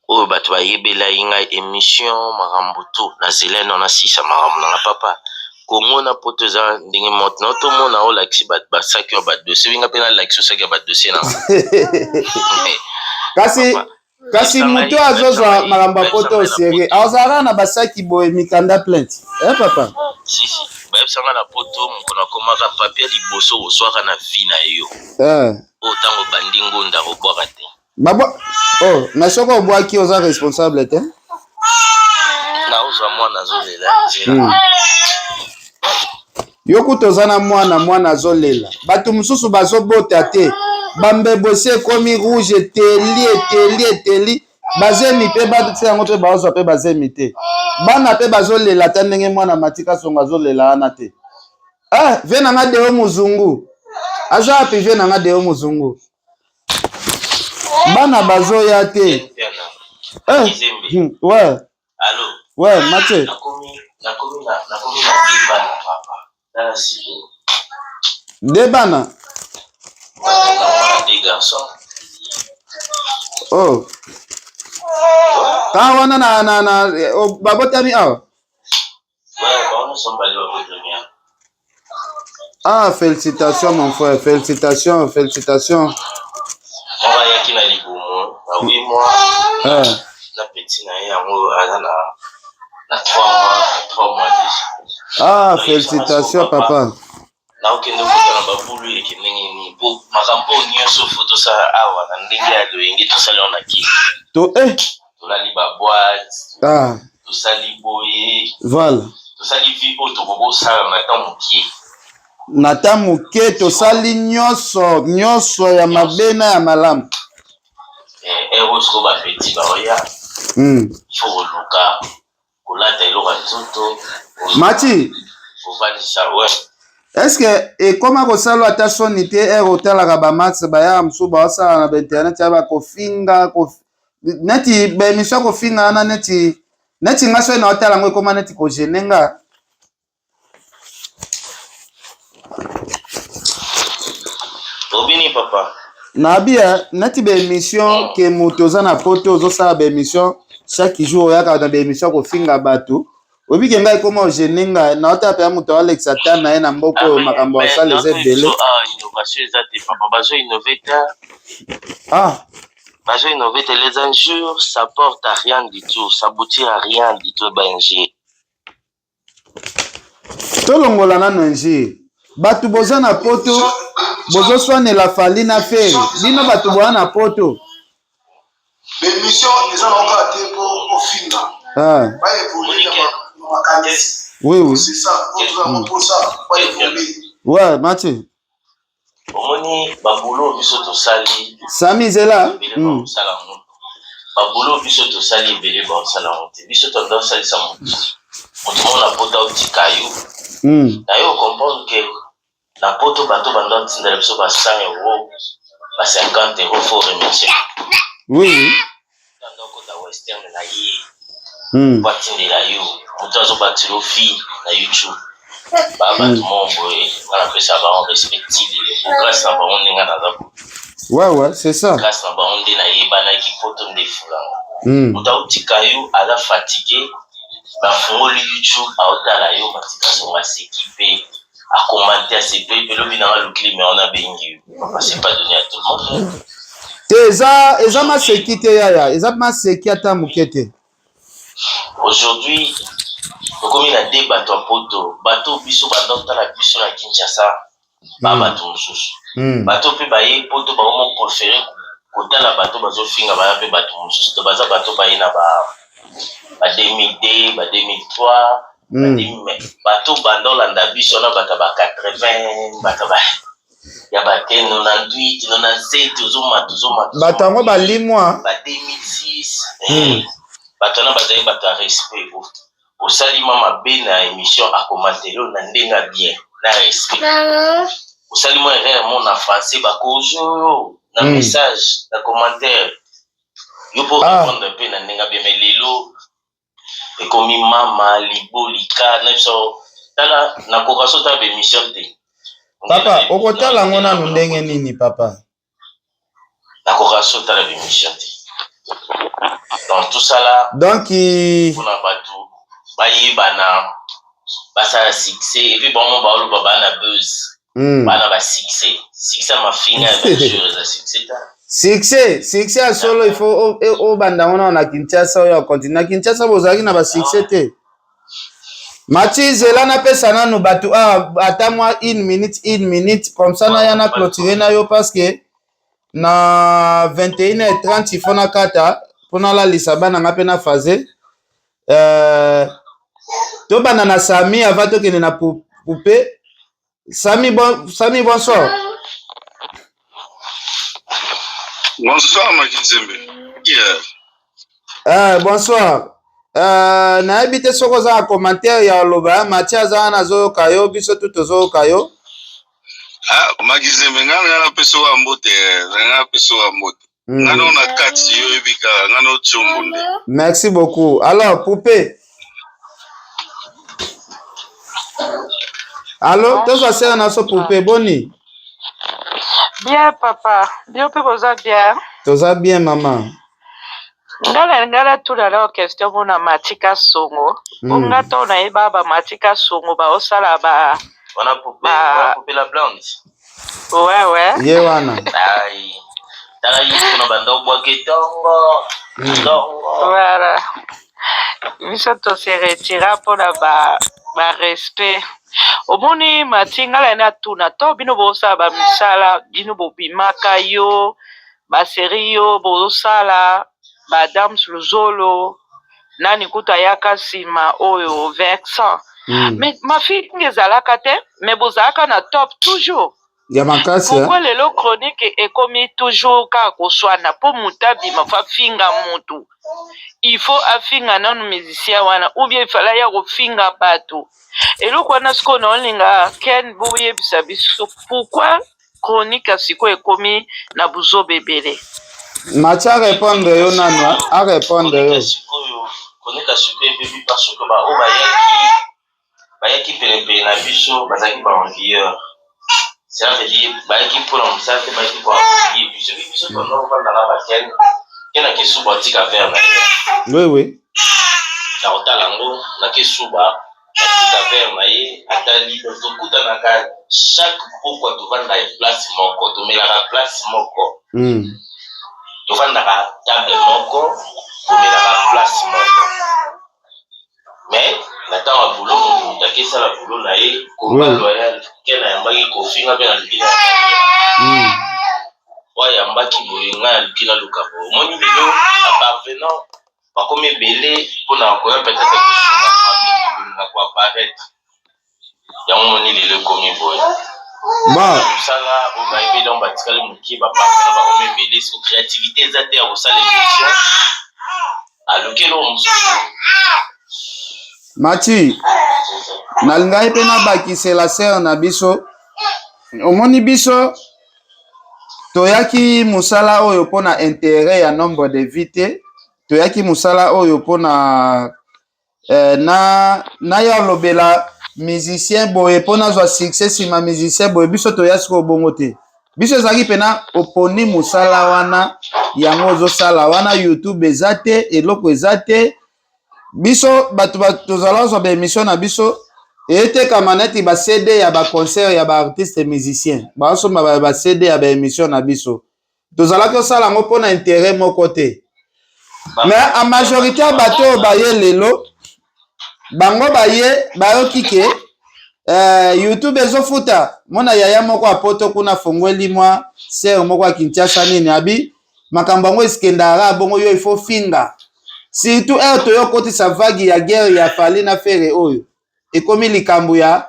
oyo bato bayebelaki ngai émission makambo tout nazela nano nasisa makambo na nga papa Congo na poto eza ndenge moko na tomona olakisi basaki ya badossier binga mpe nalakisi osaki ya badossier na kasi kasi moto azozwa makambo ya poto serie azalaka na basaki boye mikanda plainte eh papa si si bayebisa nga na poto mokolo akomaka papier liboso ozwaka na vie na yo eh. oyo ntango obandi ngunda kobwaka te babwa oh mais soki obwaki oza responsable te naozwa mwana azolela Yo kutu oza na mwana, mwana azolela. Bato mosusu bazobota te. Bambebo esi ekomi rouge, eteli, eteli, eteli. Bazemi mpe batia yango mpe bazwa mpe bazemi te. Bana mpe bazolela ata ndenge mwana Mati Kasongo azolela wana te. Ah, vie na nga Deo Muzungu. Aza wapi vie na nga Deo Muzungu? Bana bazoya te. Eh, ouais. Allo. Ouais, Mathieu. Nakomi nakomi na nakomi na deux bana papa. Tala sikoyo. Deux bana. Deux garçons. Oh. Ka wana na na na oh, babotami awa. Ouais, bango nyonso mibale babotami awa. Ah, félicitations mon frère, félicitations, félicitations. Moko ayaki na libumu na 8 mois. Eh. Na petit na ye yango aza na na 3 mois, 3 mois déjà. Ah, félicitations papa. Nakokende kokota na babulu eke ndenge nini po makambo oyo nyonso fo tosala awa na ndenge ya loyenge tosali yango na kini. To eh tolali ba boîte ah. Tosali boye. Voilà. Tosali vie oyo tokoki kosala na temps mokie. Na temps moke tosali nyonso nyonso ya mabe na ya malamu. Eh, eh oyo sikoyo ba petit baoya. Faut koluka kolata eloko ya nzoto. Mati. Kovandisa ouais. Est-ce que ekoma kosala ata soni te ere otalaka ba match bayaka mosusu baosala na ba internet ya bakofinga kof... neti ba émission ya kofinga wana neti neti nga soki naotala yango ekoma neti kogene nga. Obini papa. Nabia neti ba émission ke moto oza na poto ozosala ba émission chaque jour oyaka na ba émission kofinga bato oyebi ke ngai ekoma ogene ngai naotala mpenza moto alekisa ta na ye na mboka oyo makambo ya kosala eza ebele. Innovation eza te papa, bazo innove te. Ah. Bazo innove te, les injures ça porte à rien du tout, ça aboutit à rien du tout ba injures. Tolongola nano injure. Bato boza na poto bozoswanela Fally na Ferre, bino bato boza na poto. B'emission eza na kaka te po ofinga. Ah. Ba évoluer na makanisi. Oui oui. C'est ça, po toza na mposa ba évoluer. Ouais, Mathieu. Omoni ba boulot biso tosali. Sami zela. Ebele ba kosala yango. Ba boulot biso tosali ebele ba kosala yango te. Biso toza kosalisa moto. Moto moko na poto aotika yo. Na yo comprendre que na poto bato banda otindela biso ba 100 euros, ba 50 euros faut remercier. Oui oui. Banda okota western na ye. Po atindela yo. Moto azobatela yo vie na YouTube. Ba bato moko boye nga napesa bango respect ti lelo po grâce na bango nde nga naza boye. Ouais ouais, c'est ça. Grâce na bango nde nayebanaki poto nde efulanga. Moto aotika yo aza fatigue bafungoli YouTube aotala yo batika songo aseki mpe akomante asepeli mpe lobi nanga aluki limero nabengi yo papa c'est pas donné à tout le monde. Te eza eza maseki te yaya, eza maseki ata moke te. Aujourd'hui tokomi na de bato ya poto bato biso banda otala biso na Kinshasa ba bato mosusu bato mpe baye poto bango préféré kotala bato bazofinga baya mpe bato mosusu to baza bato baye na ba 2002 ba 2003 bato banda olanda biso na bato ya ba 80 bato ba ya ba 98 97 ozomata ozomata bato yango balimwa ba 2006 bato wana bazali bato ya respect. Osali mwa mabe na emission akomantele yo na ndenge ya bien na respect. Osali mwa erreur moko na français ba corriger yo na message na commentaire. Yo pe o repondre pe na ndenge ya bien mais lelo ekomi mama libo lika na biso tala nakoka so tala ba emission te. Papa okotala yango nanu ndenge nini papa? Nakoka so tala ba emission te. Donc tosala donc pona batu bayebana basala succès et puis bango baoloba baa na buzz baa na ba succès succès ya mafinga ya ba jour eza succès ta. Succès succès ya solo il faut obanda yango nano na Kinshasa oyo continue na Kinshasa bozalaki na ba succès te. Mathy zela napesa nanu batu awa ata mwa une minute une minute comme ça naya na clôturer na yo parce que na 21h30 il faut nakata mpo nalalisa bana nga mpe na phase tobanda na Sami avant tokende na poupée. Sami, bon, Sami bonsoir. Bonsoir Makizembe. Yeah. Bonsoir. Nayebi te soki oza na commentaire ya oloba. Mathieu aza wana azoyoka yo, biso tu tozoyoka yo. Ah, Makizembe, nga nga napesa wa mbote, nga napesa wa mbote. Nga no na kati yo yebi kaka, nga no tshombo nde. Merci beaucoup. Alors, poupée. Allo, tozwa sœur na so poupée, boni? Bien papa, bino mpe boza bien? Toza bien mama. Nga nalinga natuna nao question mona Mathy Kasongo po nga ntango nayeba ba Mathy Kasongo baosala ba Wana poupée, ba wana poupée la blonde. Ouais ouais. Ye wana. Ai. Tala ye kuna banda obwake tongo. Tongo. Voilà. Biso to se retira mpona ba ba respect. Omoni Mathy nga nalingi natuna to bino bosala ba misala bino bobimaka yo ba serie yo bozosala ba Dams Luzolo nani kutu ayaka nsima oyo Vincent mais mafinga ezalaka te mais bozalaka na top toujours. Ya makasi. Pourquoi lelo chronique ekomi toujours kaka koswana po mutu abima faut afinga mutu il faut afinga nanu musicien wana ou bien il fallait aya kofinga batu eloko wana sikoyo naolinga Ken boyebisa biso pourquoi chronique ya sikoyo ekomi na buzoba ebele. Mathieu a répondre yo nanu a répondre yo. Chronique ya sikoyo ebebi parce que ba oyo bayaki bayaki penepene na biso bazalaki ba envieur. Cela veut dire bayaki mpona mosala te, bayaki mpo envier biso. Biso tobanda kovanda na ba Ken, Ken ake suba atika verre na ye. Oui oui. Na kotala yango nake suba atika verre na ye atali. Donc tokutanaka chaque pokwa, tovandaka place moko, tomelaka place moko, tovandaka table moko, tomelaka place moko. Mais na ntango ya boulot, moto moto ake esala boulot na ye. Combat loyal, Ken ayambaki Koffi, nga mpe naluki na yamba ye. Oyo ayambaki boye, ngai naluki naluka boye. Omoni lelo baparvenant bakomi ebele mpona koya peut-être kosunga famille, kolinga koapparaître. Yango omoni lelo ekomi boye. Bon. Mosala oyo bayebi donc batikali mokie, baparvenant bakomi ebele. So créativité eza te ya kosala émission, aluki eloko mosusu. Mathieu, nalingaki mpe nabakisela sœur na biso. Omoni biso toyaki mosala oyo mpona intérêt ya nombre de vie te, toyaki mosala oyo mpona na naya lobela musicien boye mpo nazwa succès nsima musicien boye. Biso toya sikoyo bongo te. Biso ezalaki mpena oponi mosala wana, yango ozosala wana, YouTube eza te, eloko eza te. Biso bato tozala kozwa baémission na biso etekama neti ba CD ya baconcert ya baartiste musicien, baosomba ba CD ya baémission na biso. Tozalaki kosala yango mpona intérêt moko te. Mais en majorité ya bato oyo baye lelo, bango baye bayoki ke YouTube ezofuta. Mona yaya moko apoto kuna afongweli mwa sere moko ya Kinshasa nini abi makambo yango esikendaka bongo yo il faut finga. Surtout heure toyokotisa vague ya guerre ya Fally na Ferre oyo ekomi likambo ya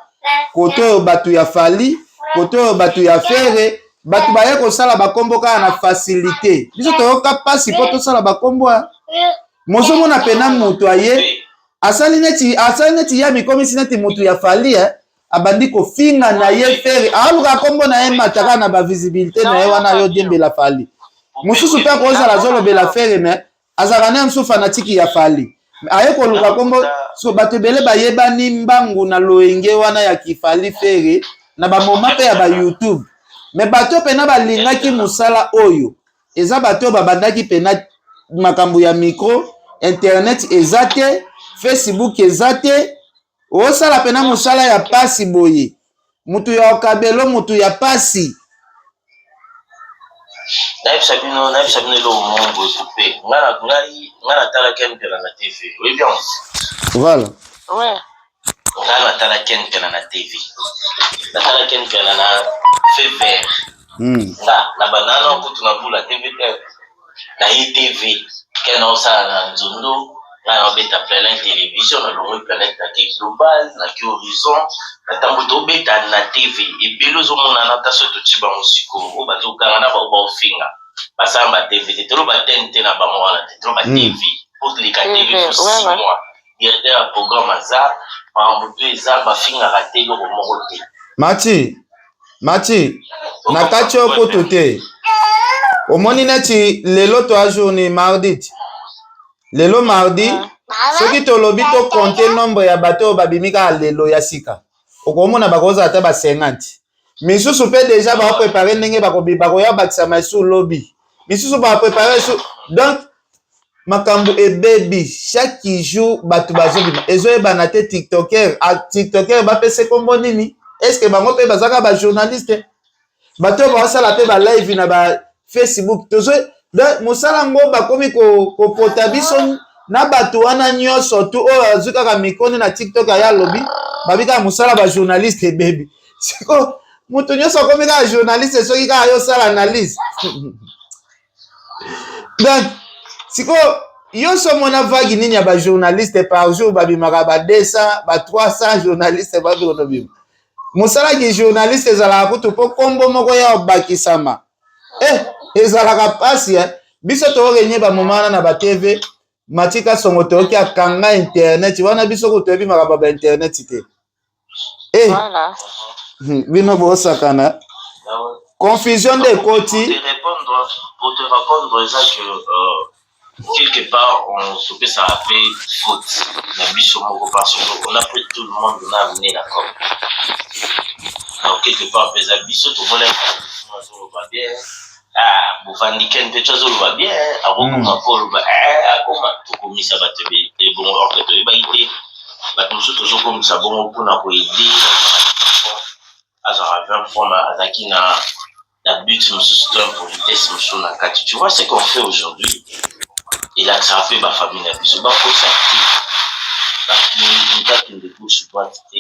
kote oyo bato ya Fally, kote oyo bato ya Ferre, bato baye kosala bakombo kaka na facilité. Biso toyoka mpasi mpo tosala bakombo ya mozomona pena moto aye. Asali neti asali neti ye amikomisi neti mutu ya Fally eh. Abandi kofinga na ye Ferre, aluka kombo na ye mata kaka na ba visibilité na ye wana yo diembela Fally. Mosusu pe akozala azolobela Ferre mais azalaka na ye mosusu fanatique ya Fally. Aye koluka kombo so bato ebele bayebani mbangu na loyenge wana ya kifali Ferre na ba moment pe ya ba YouTube. Mais bato pena balingaki mosala oyo eza bato oyo babandaki pena makambo ya micro internet eza te facebook eza te osala pena mosala ya pasi boye mutu ya okabelo mutu ya pasi nayebisa bino nayebisa bino eloko moko boye coupe ngai ngai ngai natala ken mpela na tv oyebi yango voilà ouais. Ngai natala ken mpiana na tv natala ken mpiana na feu vert mm. nga na banana kutu na bula tv te na ye tv ken osala na nzondo ngai naobeta planète télévision nalongwe planète na ke global na ke horizon na ntango tobeta na tv ebele ozomonana ata soki totie bango sikoyo oyo bazoganga na bango baofinga basala ba tv te toloba tnt na bango wana te toloba mm. tv po toleka tv fo six mois directeur ya programme aza makambo to eza bafingaka te eloko moko te mati mati na kati oyo kutu te omoni neti lelo toa journée mardi ti lelo mardi soki tolobi to compte nombre ya bato oyo babimi kaka lelo ya sika okomona bakozala ata ba 50 misusu mpe deja baoprepare ndenge bakoya bakisama esu lobi misusu baprepare esu donc makambo ebebi chaque jour bato bazobima ezoyebana te tiktoker a tiktoker bapesa kombo nini estce bango mpe bazaka bajournaliste bato oyo baosala mpe balive na ba facebook tozo donc mosala yango bakomi kopota biso na bato wana nyonso tu oyo azwi kaka mikoni na tiktok aya alobi babi kaka mosala bajournaliste ebebi siko moto nyonso akomi kaka journaliste soki kaka yo osala analyse donc sikoyo yo so omona vague nini ya bajournaliste par jour babimaka ba 200 ba 300 journaliste babikonobima mosala ki journaliste ezalaka kutu mpo nkombo moko ya obakisama eh, ezalaka mpasi eh. Biso torenye bamoma wana na batv matika songo toyoki akanga internet wana biso kutu toyebi makambo ya bainternet te eh, voilà. Bino bosakana confusion nde ekoti. Pour te répondre eza que quelque part on topesaka mpe faute na biso moko parce que on a pris tout le monde, on a amené la com. Donc quelque part mpe eza biso tomonaki azoloba bien, ah bovandi ken mpe to azoloba bien, akokoma mpo oloba akoma tokomisa bato ebele ebongo or que toyebaki te bato mosusu tozokomisa bongo mpona koede azwaka 20 francs mais azalaki na na but mosusu to impolitesse mosusu na kati. Tu vois ce qu'on fait aujourd'hui elakisaka mpe bafamille na biso bakosa te bakende gauche droite te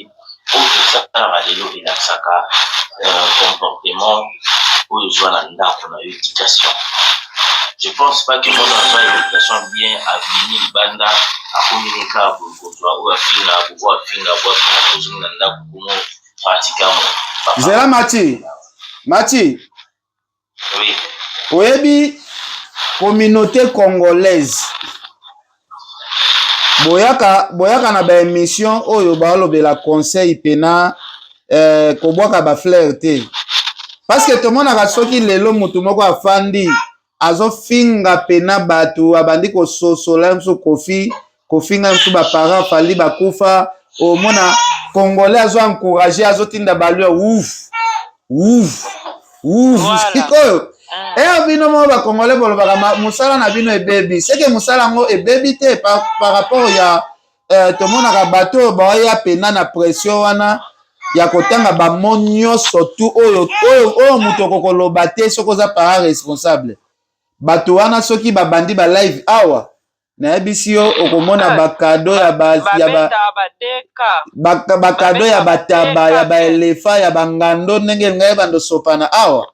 oyo tosalaka lelo elakisaka comportement oyo ozwa na ndako na yo, éducation. Je pense pas que mwana azwa éducation bien abimi libanda akomi ne kaka boye kozwa oyo afinga boye oyo afinga boye afinga kozongi na ndako komo pratiquement. Zela mati mati oui. Oyebi communauté congolaise boyaka boyaka na baémission oyo balobela conseil pena kobwaka bafleur te parce que tomonaka soki lelo motu moko afandi azofinga pena bato abandi kososola mosusu kofi kofinga mosusu baparent fali bakufa omona congolais azo encourage azotinda balu ouf ouf ouf Voilà. Sikoyo eyo bino moko bacongolais bolobaka mosala na bino ebebi seke mosala yango ebebi te par rapport ya tomonaka bato oyo baoya pena na pression wana ya kotanga bamo nyonso tu oyo oyo oyo moto okokoloba te soki oza para responsable bato wana soki babandi ba live awa nayebisi yo okomona bakado ya ba, ya ba, babetaka bateka bakado ya babetaka bataba ya bateka te baelefa ya bangando ndenge ngai bando sopana awa.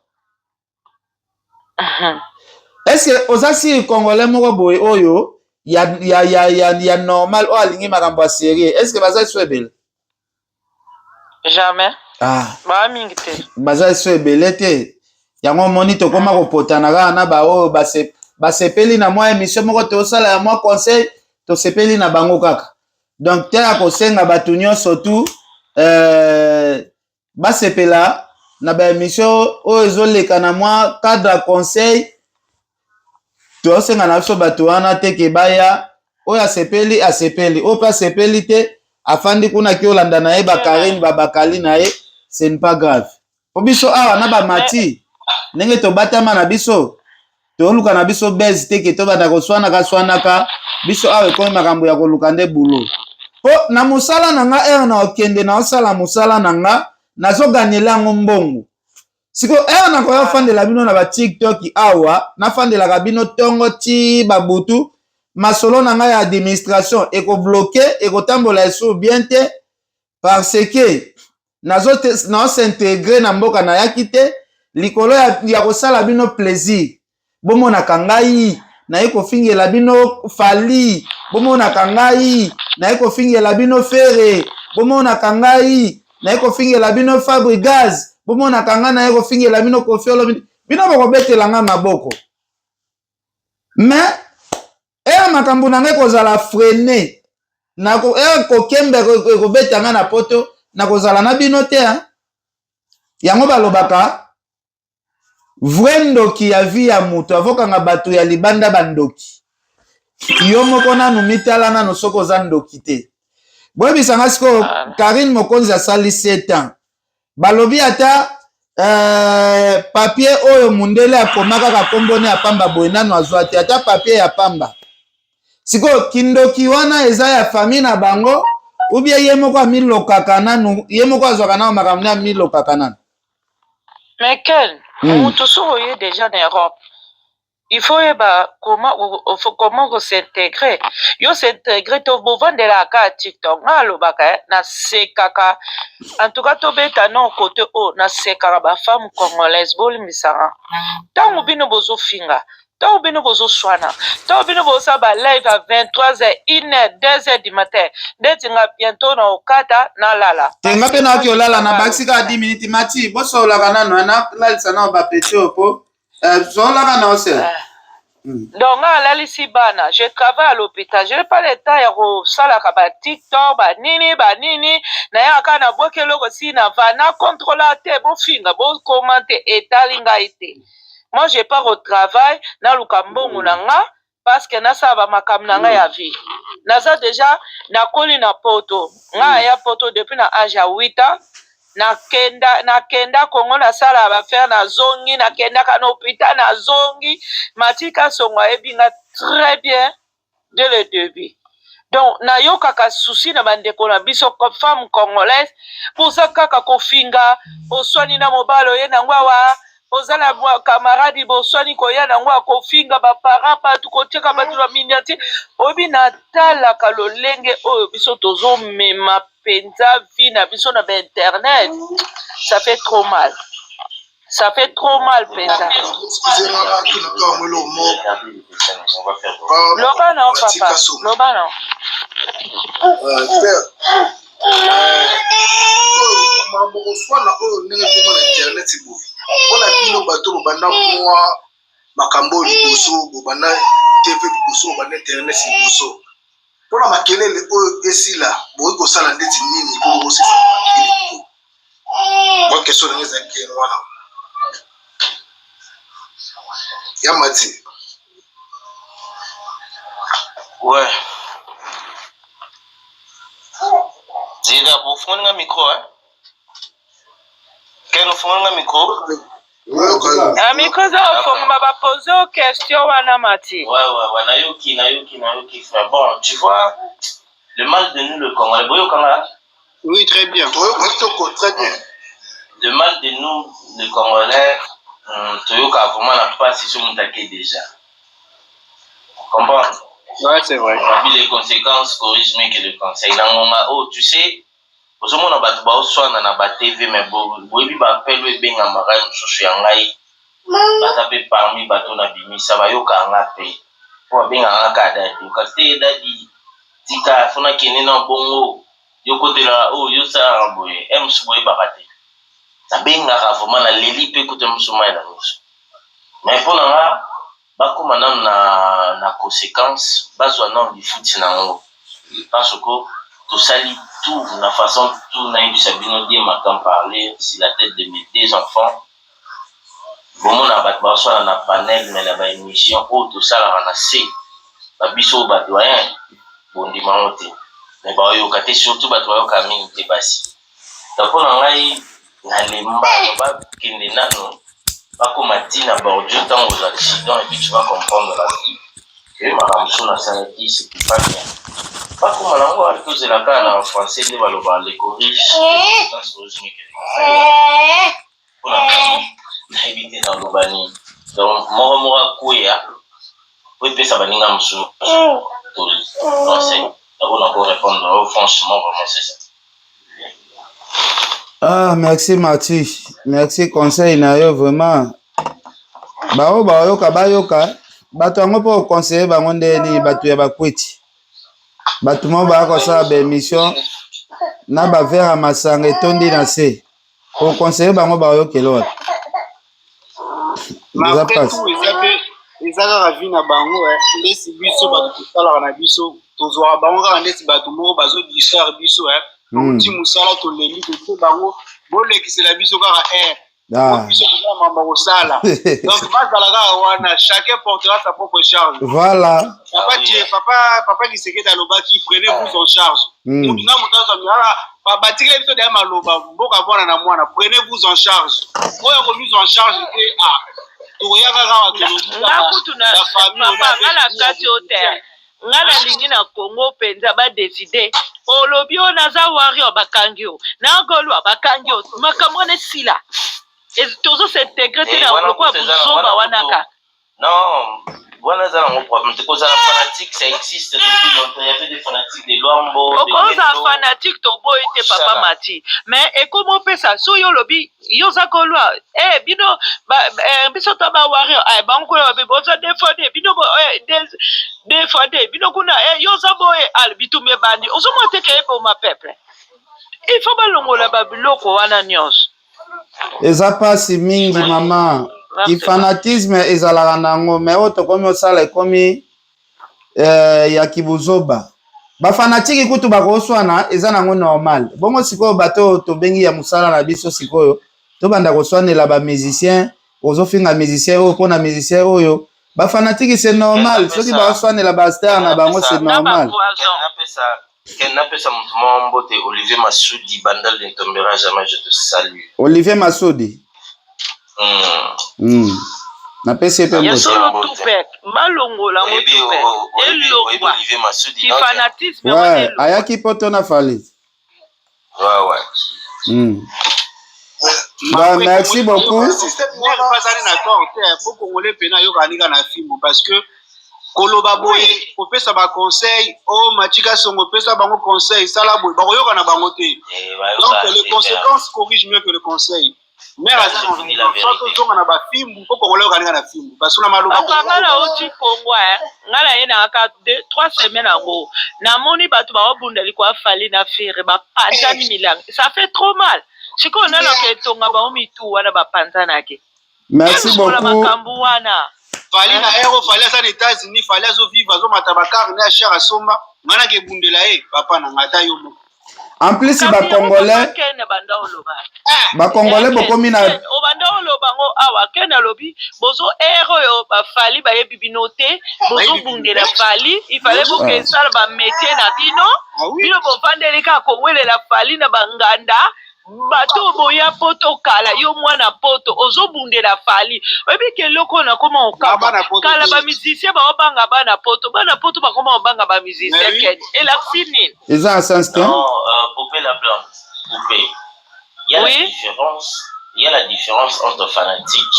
Est-ce que oza siri congolais moko boye oyo ya, ya, ya, ya, ya normal oyo alingi makambo ya sérieux est ce que baza liso ebele? Jamais. Ah, baa mingi te. Baza liso ebele te yango omoni tokóma kopotana kaka na baoyo basepeli na mwa émission moko tosala ya mwa conseil tosepeli na bango kaka. Donc te ya kosenga bato nyonso tu euh, basepela na ba emission oyo ezoleka na mwa cadre ya conseil. Tosenga na biso bato wana te ke baya, oyo asepeli asepeli, oyo mpe asepeli te afandi kuna ki olanda na ye bakarine babakali na ye, ce n'est pas grave. Po biso awa na bamati ndenge tobatama na biso, toluka na biso base te ke tobanda koswanaka swanaka. Biso awa ekomi makambo ya koluka nde bulo po na mosala na nga. Ere na okende na osala mosala na nga, nazoganyela yango mbongo. Sikoyo ere nakoya ofandela bino na batiktok awa, nafandelaka bino ntongo ti babutu, masolo na ngai ya administration ekobloke, ekotambola esu bien te, parce que nazo s'intégrer na mboka nayaki te likolo ya kosala bino plaisir. Bomonaka ngai naye kofingela bino Fally, bomonaka ngai naye kofingela bino Ferre, bomonaka ngai naye kofingela bino Fabregas, bomonaka ngai naye kofingela bino Koffi Olomide, bino bokobetela ngai maboko. Mais ere makambo na ngai kozala freine, ere kokemba ekobeta ngai na poto, nakozala na bino te. Yango balobaka vrai ndoki ya vie ya moto avokanga bato ya libanda bandoki. Yo moko nanu mitala nanu soki oza ndoki te. Boyebisanga sikoyo, Karine Mokonzi asali 7 ans, balobi ata papier oyo mundele akoma kaka nkomboni ya pamba boye, nanu azwa te ata papier ya pamba. Sikoyo kindoki wana eza ya famille na bango ou bien ye moko amilokaka nanu, ye moko azwaka nano makambo nde amilokaka nanu? Mais Ken, moto soki oye déjà na Europe, il faut oyeba comment kos'intégrer. Yo s'intégrer to bovandelaka kaka TikTok. Nga alobaka, nasekaka en tout cas, tobeta non côté oyo, nasekaka bafemme congolaise. Bolimbisaka, ntango bino bozofinga, ntango bino bozoswana, ntango bino bozosala balive ya 23 heures, 1 heure, 2 heures du matin, ndeti nga bientôt na okata nalala. Te, nga mpe naoki olala na bakisi kaka 10 minutes. Mati, bosololaka nano, nalalisa nano bapeti oyo po sololaka na osela. Donc nga alalisi bana, je travaille à l'hôpital, je n'ai pas le temps ya kosalaka batiktok, banini banini. Nayaka kaka nabwaki eloko si na va na contrôla te. Bofinga, bokomante, etali ngai te. Moi je pars au travail, naluka mbongo na nga parce que nasala bamakambo na ngai ya vie. Naza déjà nakoli na poto. Ngai aya poto depuis na age ya 8 ans. Nakenda Kongo, nasala baaffaires, nazongi, nakendaka na hôpital, nazongi. Matika Songo ayebi nga très bien dès le début. Donc nayokaka souci na bandeko na biso femme congolaise. Boza kaka kofinga, oswani na mobali, oye nango awa, oza na camarade, boswani, koya nango akofinga baparent, bato kotiaka bato na miniature. Oyebi, natalaka lolenge oyo biso tozomema mpenza vie na biso na bainternet, ça fait trop mal, ça fait trop mal mpenza. Loba na papa, loba na. Makambo koswana oyo ndenge ekoma na internet boye, mpona bino bato bobanda mwa makambo oyo liboso, bobanda TV liboso, bobanda internet liboso, mpona makelele oyo esila, bokoki kosala ndeti nini mpo bokosisa makelele oyo? Mwa question ndenge ezalaki yango wana ya Mati. Ouais. Zela, bofungoli nga micro, hein? Ken, ofungoli nga micro? Micro eza ofongama, bapose o question wana, Mati. Ouais, nayoki, nayoki, nayoki, frère. Bon, tu vois, le mal de nous, le Congolais, boyokanga? Oui, très bien. Kitoko, très bien. Le mal de nous, le Congolais, toyoka vraiment na mpasi so moto ake déjà. Comprendre? Ouais, c'est vrai. Parmi les conséquences corrige mieux que le conseil. Na ngonga oyo, tu sais, ozomona bato baoswana na batv, mais boyebi baappel oyo ebengamaka mosusu ya ngai, baza mpe parmi bato na bimisa, bayokaka nga mpe po babengaka nga kaka dadi. Okasi te, dadi, tika fo nakende na bongo, yo kotelaka oyo yosalaka boye, e mosusu boyebaka te. Nabengaka vraiment, naleli mpe kuta mosusu mai na miso. Mais mpo na nga, bakóma nanu na conséquence, bazwa nanu lifuti na yango, parce que Tosali tout na façon tout nayebisa bino Dieu m'entend parler sur la tete de mes deux enfants. Bomona bato bazoswana na panel mais na ba emission oyo tosalaka na se ba biso oyo ba doyen bondima yango te mais baoyoka te surtout bato bayoka mingi te basi. Donc mpo na ngai nalemba bakende nano bakoma ti na bordure ntango ozwa accident et puis tu vas comprendre la vie que makambo mosusu nasalaki c'était pas bien. Bakoma nango wana tozela kaka na français nde balobaka le corrige mpo na ngai nayebi te naloba nini donc moko moko akweya po epesa baninga mosusu toli conseil yango nako répondre oyo franchement vraiment c'est ça. Ah, merci Mathieu. Merci conseil na yo vraiment. Baoyo bayoka bayoka bato yango mpo oconseille bango nde nini bato ya bakweti bato moko baya kosala baémission na bavere ya masanga etondi na se oconseille bango bayokela wapi eza pasi eza kaka vie na bango eh. Ndeti biso bato tosalaka na biso tozwaka bango kaka ndeti bato moko bazo distraire biso eh. Touti mosala tolembi totie bango bolekisela biso kaka air ah. Biso toza na mambo kosala donc bazala kaka wana chacun portera sa propre charge. Voilà papa ah, papa papa Kisekedi alobaki prenez vous en charge. Mutu na mutu azwa batikeli biso deya maloba mboka mwana na mwana prenez vous en charge oyo akomise en charge te ah tokoya kaka awa tolobi nga kutu na papa nga na kati yo te nga nalingi na Congo mpenza badeside olobi oyo naza warrior bakangi yo na golwa bakangi yo makambo wana esila tozo s'integre te na lokola buzoba wana kaka. Non, wana eza nango problème te. Kozala fanatique, ça existe depuis longtemps. Il y avait des fanatiques de Luambo, de Okozala Wendo. fanatique toboyi te papa Sala. Mati mais ekomi opesa so yo olobi yo oza kolwa eh, bino ba, eh, biso to ba warrior eh, bango kuna babe boza defode bino bo, eh, des, defode bino kuna eh, yo oza boye al bitumba ebandi ozomona te ke eboma peuple il faut balongola ba biloko wana nyonso. Eza pasi mingi mama. Ki fanatisme ezalaka nango mais oyo tokomi osala ekomi eh, ya kibuzoba. Bafanatiki kutu bakoswana eza nango normal. Bongo sikoyo bato oyo tobengi ya mosala na biso sikoyo tobanda koswanela ba musicien, ozofinga musicien oyo mpona musicien oyo. Bafanatiki c'est normal, soki baswanela ba star na bango c'est Na normal. bapoison. Ken napesa moto moko mbote Olivier Masudi Bandal ne tombera jamais je te salue. Olivier Masudi. Napesi ye mpe Ya mbote. solo Mbote. tupek balongola yango Oyebi tupek oyebi oyebi elongwa Olivier Masudi non Ken? kifanatisme wana Ouais, elongwa. ayaki poto na Fally. Ouais ouais. Bah, merci beaucoup. Bazali na tort te po congolais mpena ayokani kaka na fimbo parce que koloba boye kopesa baconseil o matika songo opesa bango conseil sala boye bakoyoka na bango te. Eh, Donc bayoka les te conséquences corrigent mieux que le conseil. Mare Là, aza je na vous dis la raison soit vérité. tozonga na bafimbu po congolais ayokani kaka na fimbu parce que na maloba Papa nga nauti Congo eh. Nga naye na kaka deux trois semaines yango namoni bato baobunda likolo ya Fally na Ferre bapanzani milangi ça fait trop mal sikoyo nanoka etonga bango mitu wana bapanzanaki Merci elongola beaucoup. makambo wana. Fally na ero Fally aza na États-Unis Fally azovivre azomata bakare ne achar asomba nga nake ebundela ye papa na nga ata yo moko. En plus Kasi ba yango papa congolais, Ken banda oloba ba congolais Ken bokomi na Ken obanda oloba ngo awa Ken alobi bozo ere oyo bafali bayebi bino te bozobundela Fally il fallait bokesala ba métier na bino bino bovandeli kaka kowelela Fally na banganda bato boya poto kala yo mwana poto ozobundela Fally oyebi ke eloko oyo nakoma Na kokamwa bana poto kala te. bamusicien baobanga bana poto bana poto bakoma kobanga bamusicien Mais oui. Ken elakisi nini? Eza na sens te. Non, Poupée la blonde. Poupée. Il y a la Oui. différence, il y a la différence entre fanatique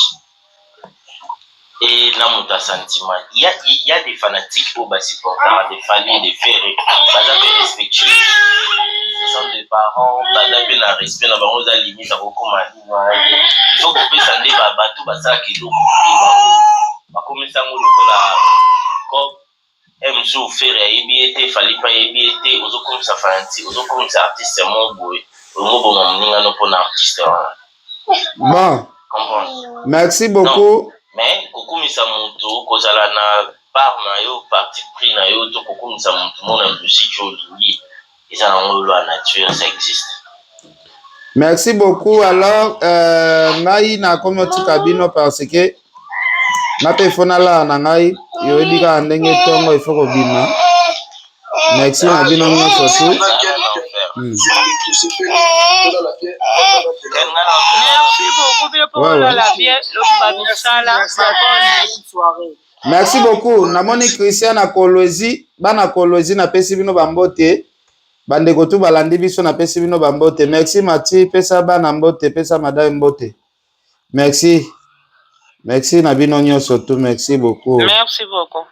et na moto ya sentiment. Il y a des fanatiques oyo basupportaka des Fally, des Ferre, baza mpe respectueux. Ce sont des parents, baza mpe na respect na bango eza limite akokoma nini wana te. Il faut kopesa nde bato basalaka eloko te bakomisa yango lokola cop mosusu Ferre ayebi ye te Fally mpe ayebi ye te ozokomisa fanatique ozokomisa artiste moko boye olingo oboma moningano mpona artiste wana. Bon, Comprendre? Merci Non, beaucoup. Mais kokumisa moto kozala na part na yo parti pris na yo to kokumisa moto mo na musique oyo olingi. Eza nango loi nature, ça existe. Merci beaucoup. Alors, euh, ngai nakomi otika bino parce que nga mpe ifo nalala na ngai, yoyebi kaka ndenge ntongo ifo kobima. Merci na bino nyonso tu. Merci beaucoup bino mpo olala bien lobi bamisala bonne soirée. Merci beaucoup. Namoni Christian na Kolwezi, bana Kolwezi napesi bino bambote. Bandeko tu balandi biso napesi bino bambote. Merci Mati, pesa bana mbote, pesa madame mbote. Merci. Merci na bino nyonso tu, merci beaucoup. Merci beaucoup.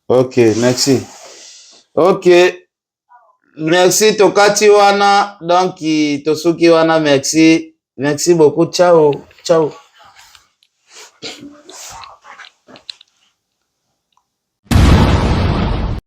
Ok, merci. Ok. Merci tokati wana donc tosuki wana merci. Merci beaucoup. Ciao. Ciao.